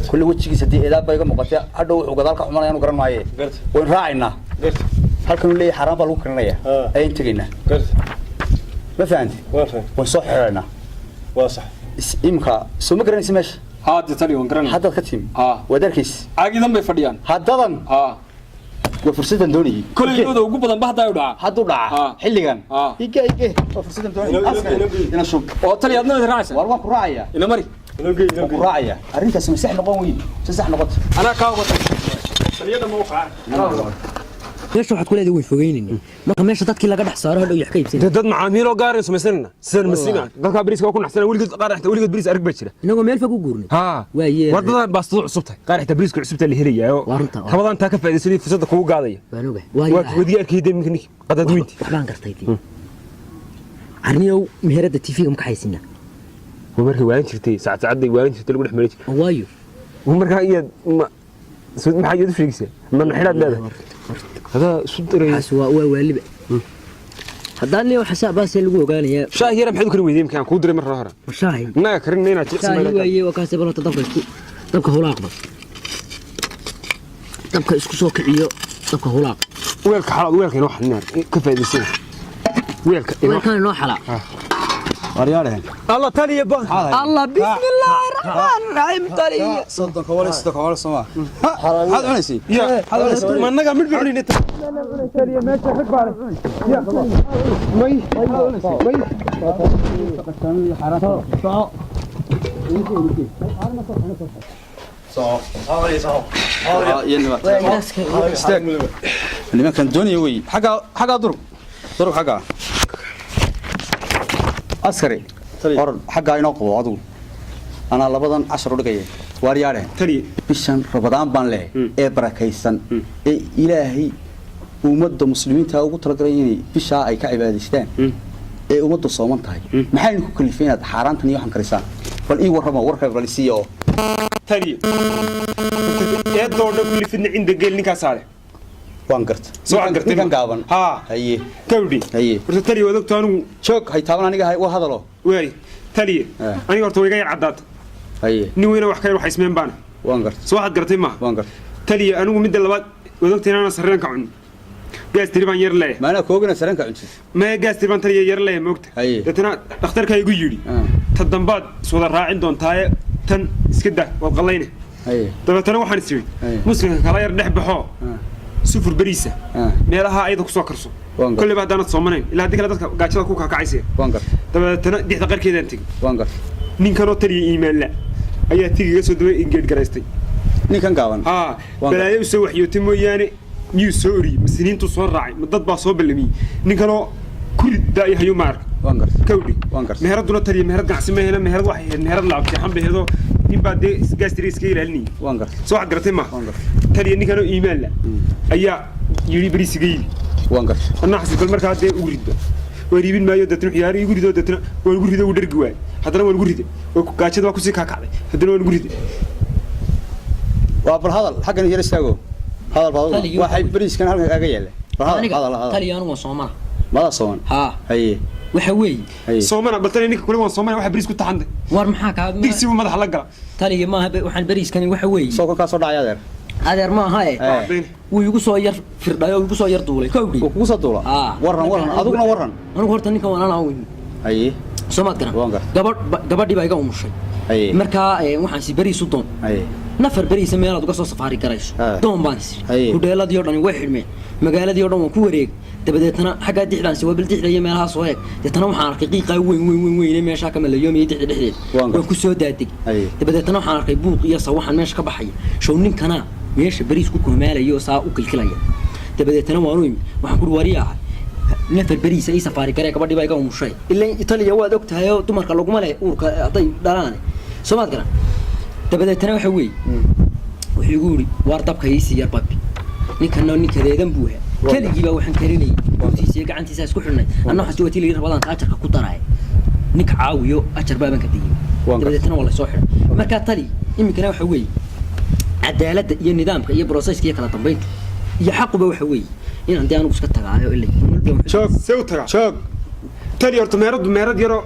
Kulle wejigiisa haddii eedaab ba iga muuqatay, hadhow wuxuu gadaal ka xumanaya anu garan maaye. Waynu raacaynaa halkan uu leeyahay xaaraan baa lagu karinaya ayaan tegaynaa, ma fahanti? Waan soo xidhaynaa. Waa sax. Imika soo ma garanaysa meesha? Haade taliya, waan garanaya. Haddaad ka timi waad arkaysa. Caagidan bay fadhiyaan. Haddadan waa fursaddan doonayay. Koleydooda ugu badan ba haddaa u dhaca. Hadduu dhaca xilligan ige ige, waa fursaddan doonayay. Askari, ina shub. Oo taliya, adna raacaysa? War, waan ku raacaya. Ina mari. Waan ku raacaya. Arrintaasi ma sax noqon weydi si sax noqoto? Anaa kaa wata taliyada, ma u qaar. Meesha waxaad ku leedahay way fogeynayna, marka meesha dadkii laga dhex saaro, hadhow yax ka iibsanay. Dad macaamiiloo gaarayno samaysanayna sidaan masiina dadkaa bariiska waa ku naxsana weligood. Qaar xitaa weligood bariis arag baa jira. Inagoo meel fog u guurnay. Haa. Waaye. Wadada baastadu cusub tahay, qaar xitaa bariiska cusubta la helayaa. Waa runta. Ramadaan taa ka faa'iidaysanay, fursadda kugu gaadaya. Waan ogahay. Waa wadiga arkayay minka ninki qadadweynti. Waxbaan gartay dee. Arniyow, meherada TV-ga ma kaxaysinaa? Waa markay waalan jirtay, saacad saacadday waalan jirtay, lagu dhex marin jirtay. Waayo. Markaa iyaad maxaa iyaad u sheegaysaa? Ma naxidhaad leedahay hadaa isu diray? Waxaas waa waaliba haddaan leeyahay xasaa baasee lagu ogaanayaa. Shaahi yara maxaad u karin weydey imkaan kuu diray mar hore? Shaahi. Innaga karin inaad jecsi. Shaahi waaye, waa kaasee. Balota dabka isku dabka hulaaqba, dabka isku soo kiciyo, dabka hulaaq. Weelka xalaad, weelka inoo xalinaar ka faa'iidaysana, weelka inoo. Weelkan inoo xalaa. Waryaadheen. Allah taliya ba. Allah, bismillaahi raxmaan raxiim, taliya. 30 wala, 30 wala soma. Maxaad cunaysay? Ya, ma annaga mid bixinayna taliya? Meesha rag baa ya may may. Nimankan doonaya wey. Xaggaa, xaggaa durug, durug xaggaa. Askari, or xaggaa inoo qabo adigu, anaa labadan cashar u dhigaya. Waaryaadheen. Taliya. Bishan Rabadaan baan leh ee barakaysan ee Ilaahay ummadda muslimiinta ugu talagalay inay bishaa ay ka cibaadaystaan ee ummaddu sooman tahay, maxay ku kalifay inaad xaaraantan iyo waxan karisaan? Bal ii warramo, warka bal isiiya oo. Taliya, eedoo dhan kulli fidna cinda geel ninkaas saare. Waan garta. Soo aan gartay. Ninkan gaaban? Haa. Haye. Kawdhi. Haye. Horta taliya, waad ogto anigu. Joog, hay taaban aniga, hay war hadalo. Waay taliya, aniga horta way iga yar caddaata. Haye. Nin weyna wax ka yar wax ismeen baana. Waan garta. Soo waxaad gartay maaha? Waan garta. Taliya, anigu midda labaad, waad ogta inaana sarreenka cunin, gaas tiri baan yar leeyahay. Maanaa koogina sareenka cuntid? Maya, gaas tiri baan taliya yar leeyahay, moogta? Haye. Deetana dhakhtarkaa igu yidhi ta dambaad iswada raacin doontaaye, tan iska dah, waad qallayne. Haye. Dabeetana waxaan is yidhi Haye. muslimka kala yar dhex baxoo sufur beriisa meelaha ayada kusoo karso. Waan gartay. Kolleyba haddaanad soomanayn, ilaa haddii kale dadka gaajada ku kaakacaysa. Waan garta. Dabeetana dixda qarkeedaan tegey. Waan garta. Ninkanoo taliya iimaanla ayaa tigiga soo daba ingeed garaystay. Ninkan gaaban? Haa. Waan Balaayo usoo waxyootay mooyaane, miyuu soo oriyey? Masiniintuu soo raacay? Ma dad baa soo ballamiyey? Ninkanoo kuri daayahayo ma arka. Waan garta. Kawdhi. Waan gartay. Meheraduna taliya meherad ganacsi ma hela, meherad waxay ahayd meherad laabjeexan bay ahaydoo nin baa dee gaastiri iskaga ilaalinayay. Waan gartay. Soo waxaad garatay maaha? Waan gartay. Taliya, ninkanoo iimaan la ayaa yidhi bariisiga iibi. Waan gartay. Anaa xasil bal markaa dee ugu ridba waan iibin maayo. Deetna wuxuu yaari igu rido, deetna waan ugu rido, wuu dhergi waayey. Haddana waan ugu riday, gaajada waa kusii kaakacday, haddana waan ugu riday. Waa bal hadal, xaggan yar istaago, hadal baad. Taliyo. Waxay bariiskan halkan kaaga yaalla? Bal hadal. Aniga? Hadal, hadal. Taliya, anigu waan soomana. Mada sooman? Haa. Haye. Waxa weeye. Haye. Soomana bal taliya, ninka kule waan soomana, waxa bariis ku taxantay. War maxaa kaa? Digsi buu madaxa la gala. Taliya, maaha waxaan bariiskani waxa weeye. Soo kolkaa soo dhacay adeer. Adeer, maaha e. Eh. Wuu igu soo yar firdhay oo igu soo yar duulay, kowdhi. Wuu kugu soo duula? Haa. Warran, warran, adiguna warran. Anigu horta ninkan waan anaa weyn. Haye. Soo maad garan? Waan gartay. Gabadh gabadhii baa iga umushay. Haye. Markaa waxaan si bariis u doon. Haye. Nafar beriisa meelaad uga soo safaari garayso doon baan is Haye. Hudheeladii oo dhan way xidhmeen, magaaladii oo dhan waan ku wareegay. Dabadeetna xaggaa dixdaansi waa bil dixda iyo meelahaas oo eeg. Deetana waxaan arkay qiiqaa weyn weyn weyn weyne meeshaa ka malayoomaya dixda dhexdeeda. Waan gartay. Waan ku soo daadeg. Haye. Dabadeetna waxaan arkay buuq iyo sawaxan meesha ka baxaya, show ninkana meesha beriis ku kohmaalaya oo saa u kilkilaya. Dabadeetna waanu imi, waxaan kuri wariyaahay nafar beriisa ii safaari garee, gabadhii baa iga umushay. Ilan Italiya waad og tahay oo dumarka laguma leh uurka hadday dhalaan, soo maad garan? Dabadeetna waxa weeye wuxuu Wuxuu igu yidhi, waar dabka iisii yar babi. Ninkana ninkadeedan buu ahaa, keligii baa waxaan karinayay, gurtiisa iyo gacantiisa isku xidhnay. Anna waxaan waa tii la yidhi rabadaan ajarka ku daraay, ninka caawiyo ajar baaban ka dayay. Dabadeetna waa lasoo xidhay. Markaa tali iminkana waxa weeye cadaaladda iyo nidaamka iyo processka iyo kala dambayntu iyo xaquba waxa weeye inaan dee anigu iska tagaayo ilay. Joog. See u tagaa? Joog. Tali horta meheradu meherad yaro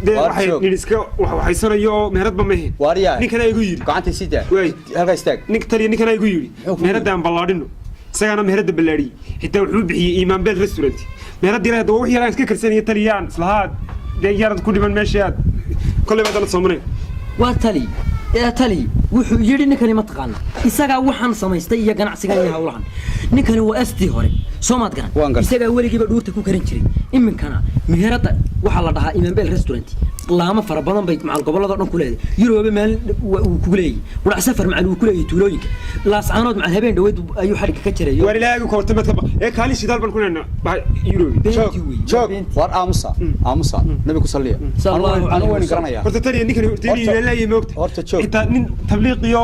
dee Waar waxay joog. nin iska waxhaysanayo oo meheradba ma ahayn. Waaryahay. Ninkana igu yidhi. Gacanta sii daa. Waay. Halkaa istaag. Ninka taliya ninkana igu yidhi Muxuu ku meheradda aan ballaadhino. Isagaana meheradda ballaadhiyey, xitaa wuxuu bixiyey Iimaan Beel Restaurant. Meheradda yar hadda waa wax yaraan iska karsanaya taliyaan islahaa dee yarad ku dhiman meesha aad kolley baad la soomanayn. Waa tali ee tali wuxuu yidhi ninkani ma taqaana, isagaa waxaan samaystay iyo ganacsigan iyo hawlahan. Ninkani waa astii hore, soo maad garan? Waan gartay. Isagaa weligiiba dhuurta ku karin jiray. Iminkana meheradda waxaa la dhahaa Imaanbeel Restaurant, laamo fara badan bay macal gobolada dhan ku leedahay. Yuroobe maalin uu kugu leeyahay, qurac safar macal uu ku leeyahay, tuulooyinka Laascaanood macal habeen dhaweyd ayuu xadhigga ka jirayo. Waar ilaahay ku horta madka ee kaalin shidaal baan ku leenaa Yuroobe. Joog. Beentii wey. Joog, waar aamusa, aamusa, nabi ku salliya. Sal Allahu anigu calayhi wayna wasallam. garanayaa. Horta taliya ninkani horta inuu leeyahay moogta. Horta joog. Xitaa nin tabliiq iyo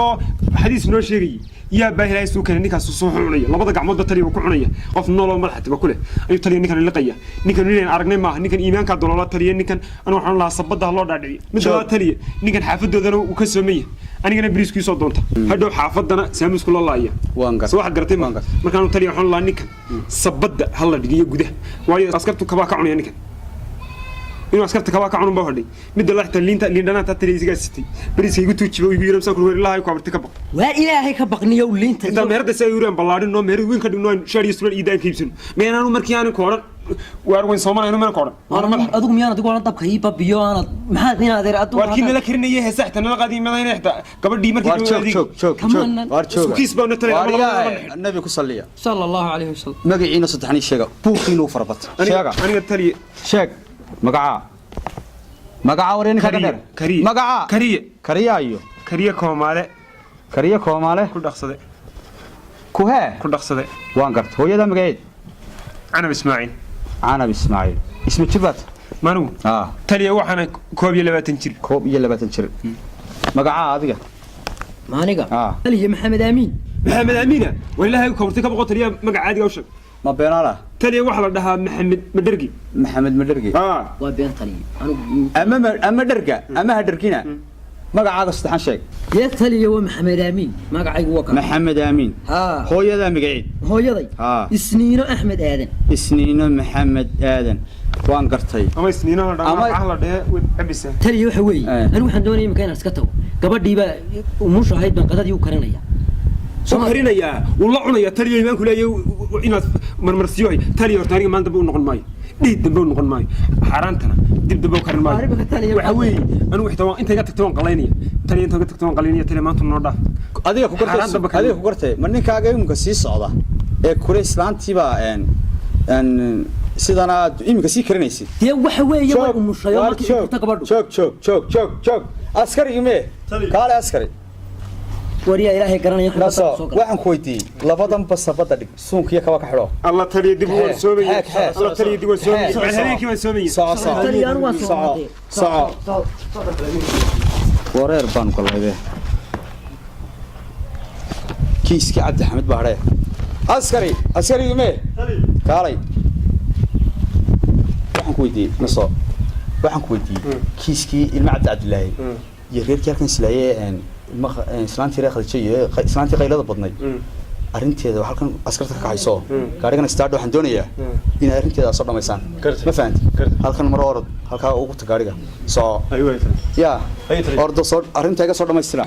xadiis noo sheegayay yaa baa ilaahay suu keenay. Ninkaas soo cunaya labada gacmoodba taliya uu ku cunaya, qof nooloo madaxa tiba ku leh ayuu taliya ninkan liqaya. Ninkan inaan aragnay maaha, ninkan iimaankaa doloola. Taliya ninkan anu waxaan lahaa sabadda ha loo dhaadhiciyo. Mid Joog. labaad taliya, ninkan xaafadoodana uu ka soomaya, anigana bariiskii soo doonta, hadhow xaafadana saamuusku la laaya. Waan gartay. Soo waxaad garatay ma? Waan gartay. Markaanu taliya waxaan lahaa ninkan sabadda ha la dhigiyo gudaha, waayo askartu kabaa ka cunaya. Ninkan inuu askarta kabaa ka cunun baa hodhay. Midda la xitaa liinta liindhanaanta taliya isigaa sitay, bariiska igu tuujiba igu yiri masaan ku ilahay ku abartay ka baq. Waar ilaahay ka baqniyow liinta. Xitaa meherada si ay yuraan ballaadhin noo meherad weyn ka dhigno, aan shaar iyo surwaal iyo daan ka iibsano. Meenaanu markii aanan ku odhan waar weyn soomanayno meel ku odhan waana madax. Adigu miyaan adigu oran dabka ii babiyo aanad maxaad in adeer adigu Waar kii nala karinayay heesa xitaa nala qaadiy madayna xitaa gabadhii markii waar joog, joog, joog, joog, waar jooga. Isku kiis baa na talay, laba laba laba. Waaryahay, nabi ku salliya. Sala allahu calayhi wasalam. Magaciina saddexnii sheega, buuqiina u farabata sheega. Aniga taliya. Sheeg magacaa, magacaa, waree ninka ka Kariye, dheer. Kariye. Magacaa. Kariye. Kariyaayo. Kariye Koomaale. Kariye Koomaale. Ku dhaqsade. Kuhee. Ku dhaqsade. Waan gartay. Hooyada magaceed? Canab Ismaaciil. Canab Ismaaciil. Isma jir baad? Manigu? Ah. Taliya waxaana 21 jir. 21 jir. Magacaa adiga? Maaniga? Ah. Taliya Maxamed Aamiin. Maxamed Amiina walilaahi ka hortay ka boqo. Taliya magaca caadiga u sheeg. Ma beenaala? Taliya waxaa la dhahaa Maxamed Madhergi. Maxamed Madhergi. Ah. Waa been taliya, anigu ama ama dherga ama ha dhergina, magacaaga saddexan sheeg. Dee taliya waa Maxamed Aamiin magacaygu waa ka. Maxamed Aamiin. Haa. Hooyadaa magaceed? Hooyaday? Haa. Isniino Axmed Aadan. Isniino Maxamed Aadan, waan gartay. Ama Isniinaha la Ama- dhahaa la dhehe way cabisa. Taliya waxa weeye Eh. anigu waxaan doonaya imika inaan iska tago. Gabadhiibaa umusha ahayd baan qadadii u karinaya. Soo karinayaa, wuu la cunayaa. Taliya iimaanku leeyahay inaad marmarsiyo hay. Taliya horta aniga maanta dambe u noqon maayo, dhiig dambe u noqon maayo, xaaraantana dib dambe u karin maayo. Arrimaha taliya. Waxa weeye anigu xitaa waan inta iga tagto waan qalaynaya taliya, inta iga tagto waan qalaynaya. Taliya maanta noo dhaaf. Adiga ku gartay. Xaaraan dambe ka Adiga ku gartay. Ma ninkaaga iminka sii socda ee kule islaantiibaa een sidana aad iminka sii karinaysid? Dee waxa weeye way umushayo waar markii joog, ay furto gabadhu. Joog, joog, joog, joog, joog. Askarigii mee? Kaale askari. Wariyaa ilaahay garanaya waxa Naso. soo gala. Waxaan ku weydiiyey labadan basabada dhig, suunkiyo kaba ka xidho. Alla taliya dib waan soomaya. Kaxee, kaxee. Alla taliya dib waan soomaya. Kaxee. Macallin habeenkii waan soomaya. Soco, soco. Taliya anigu waan soo Soco, noqday. soco. Wareer baan galaybe. Kiiskii Cabdi Xamid baa hadhaya. Askari, askarigii mee? Kaalay. Waxaan ku weydiiyey naso, waxaan ku weydiiyey kiiskii ilma Cabdi Cabdilaahi iyo reerkii halkan islaayee ilma islaantii reer Khadiija iyo islaantii qaylada badnayd arrinteeda. Halkan askarta ka kaxayso gaarigana istaadho. Waxaan doonayaa inay arrinteeda soo dhamaysaan, ma fahanti? Halkan maro, orod halkaa ugu tag gaariga, soco. Yaa ordo, soo arrinta iga soo dhamaystira.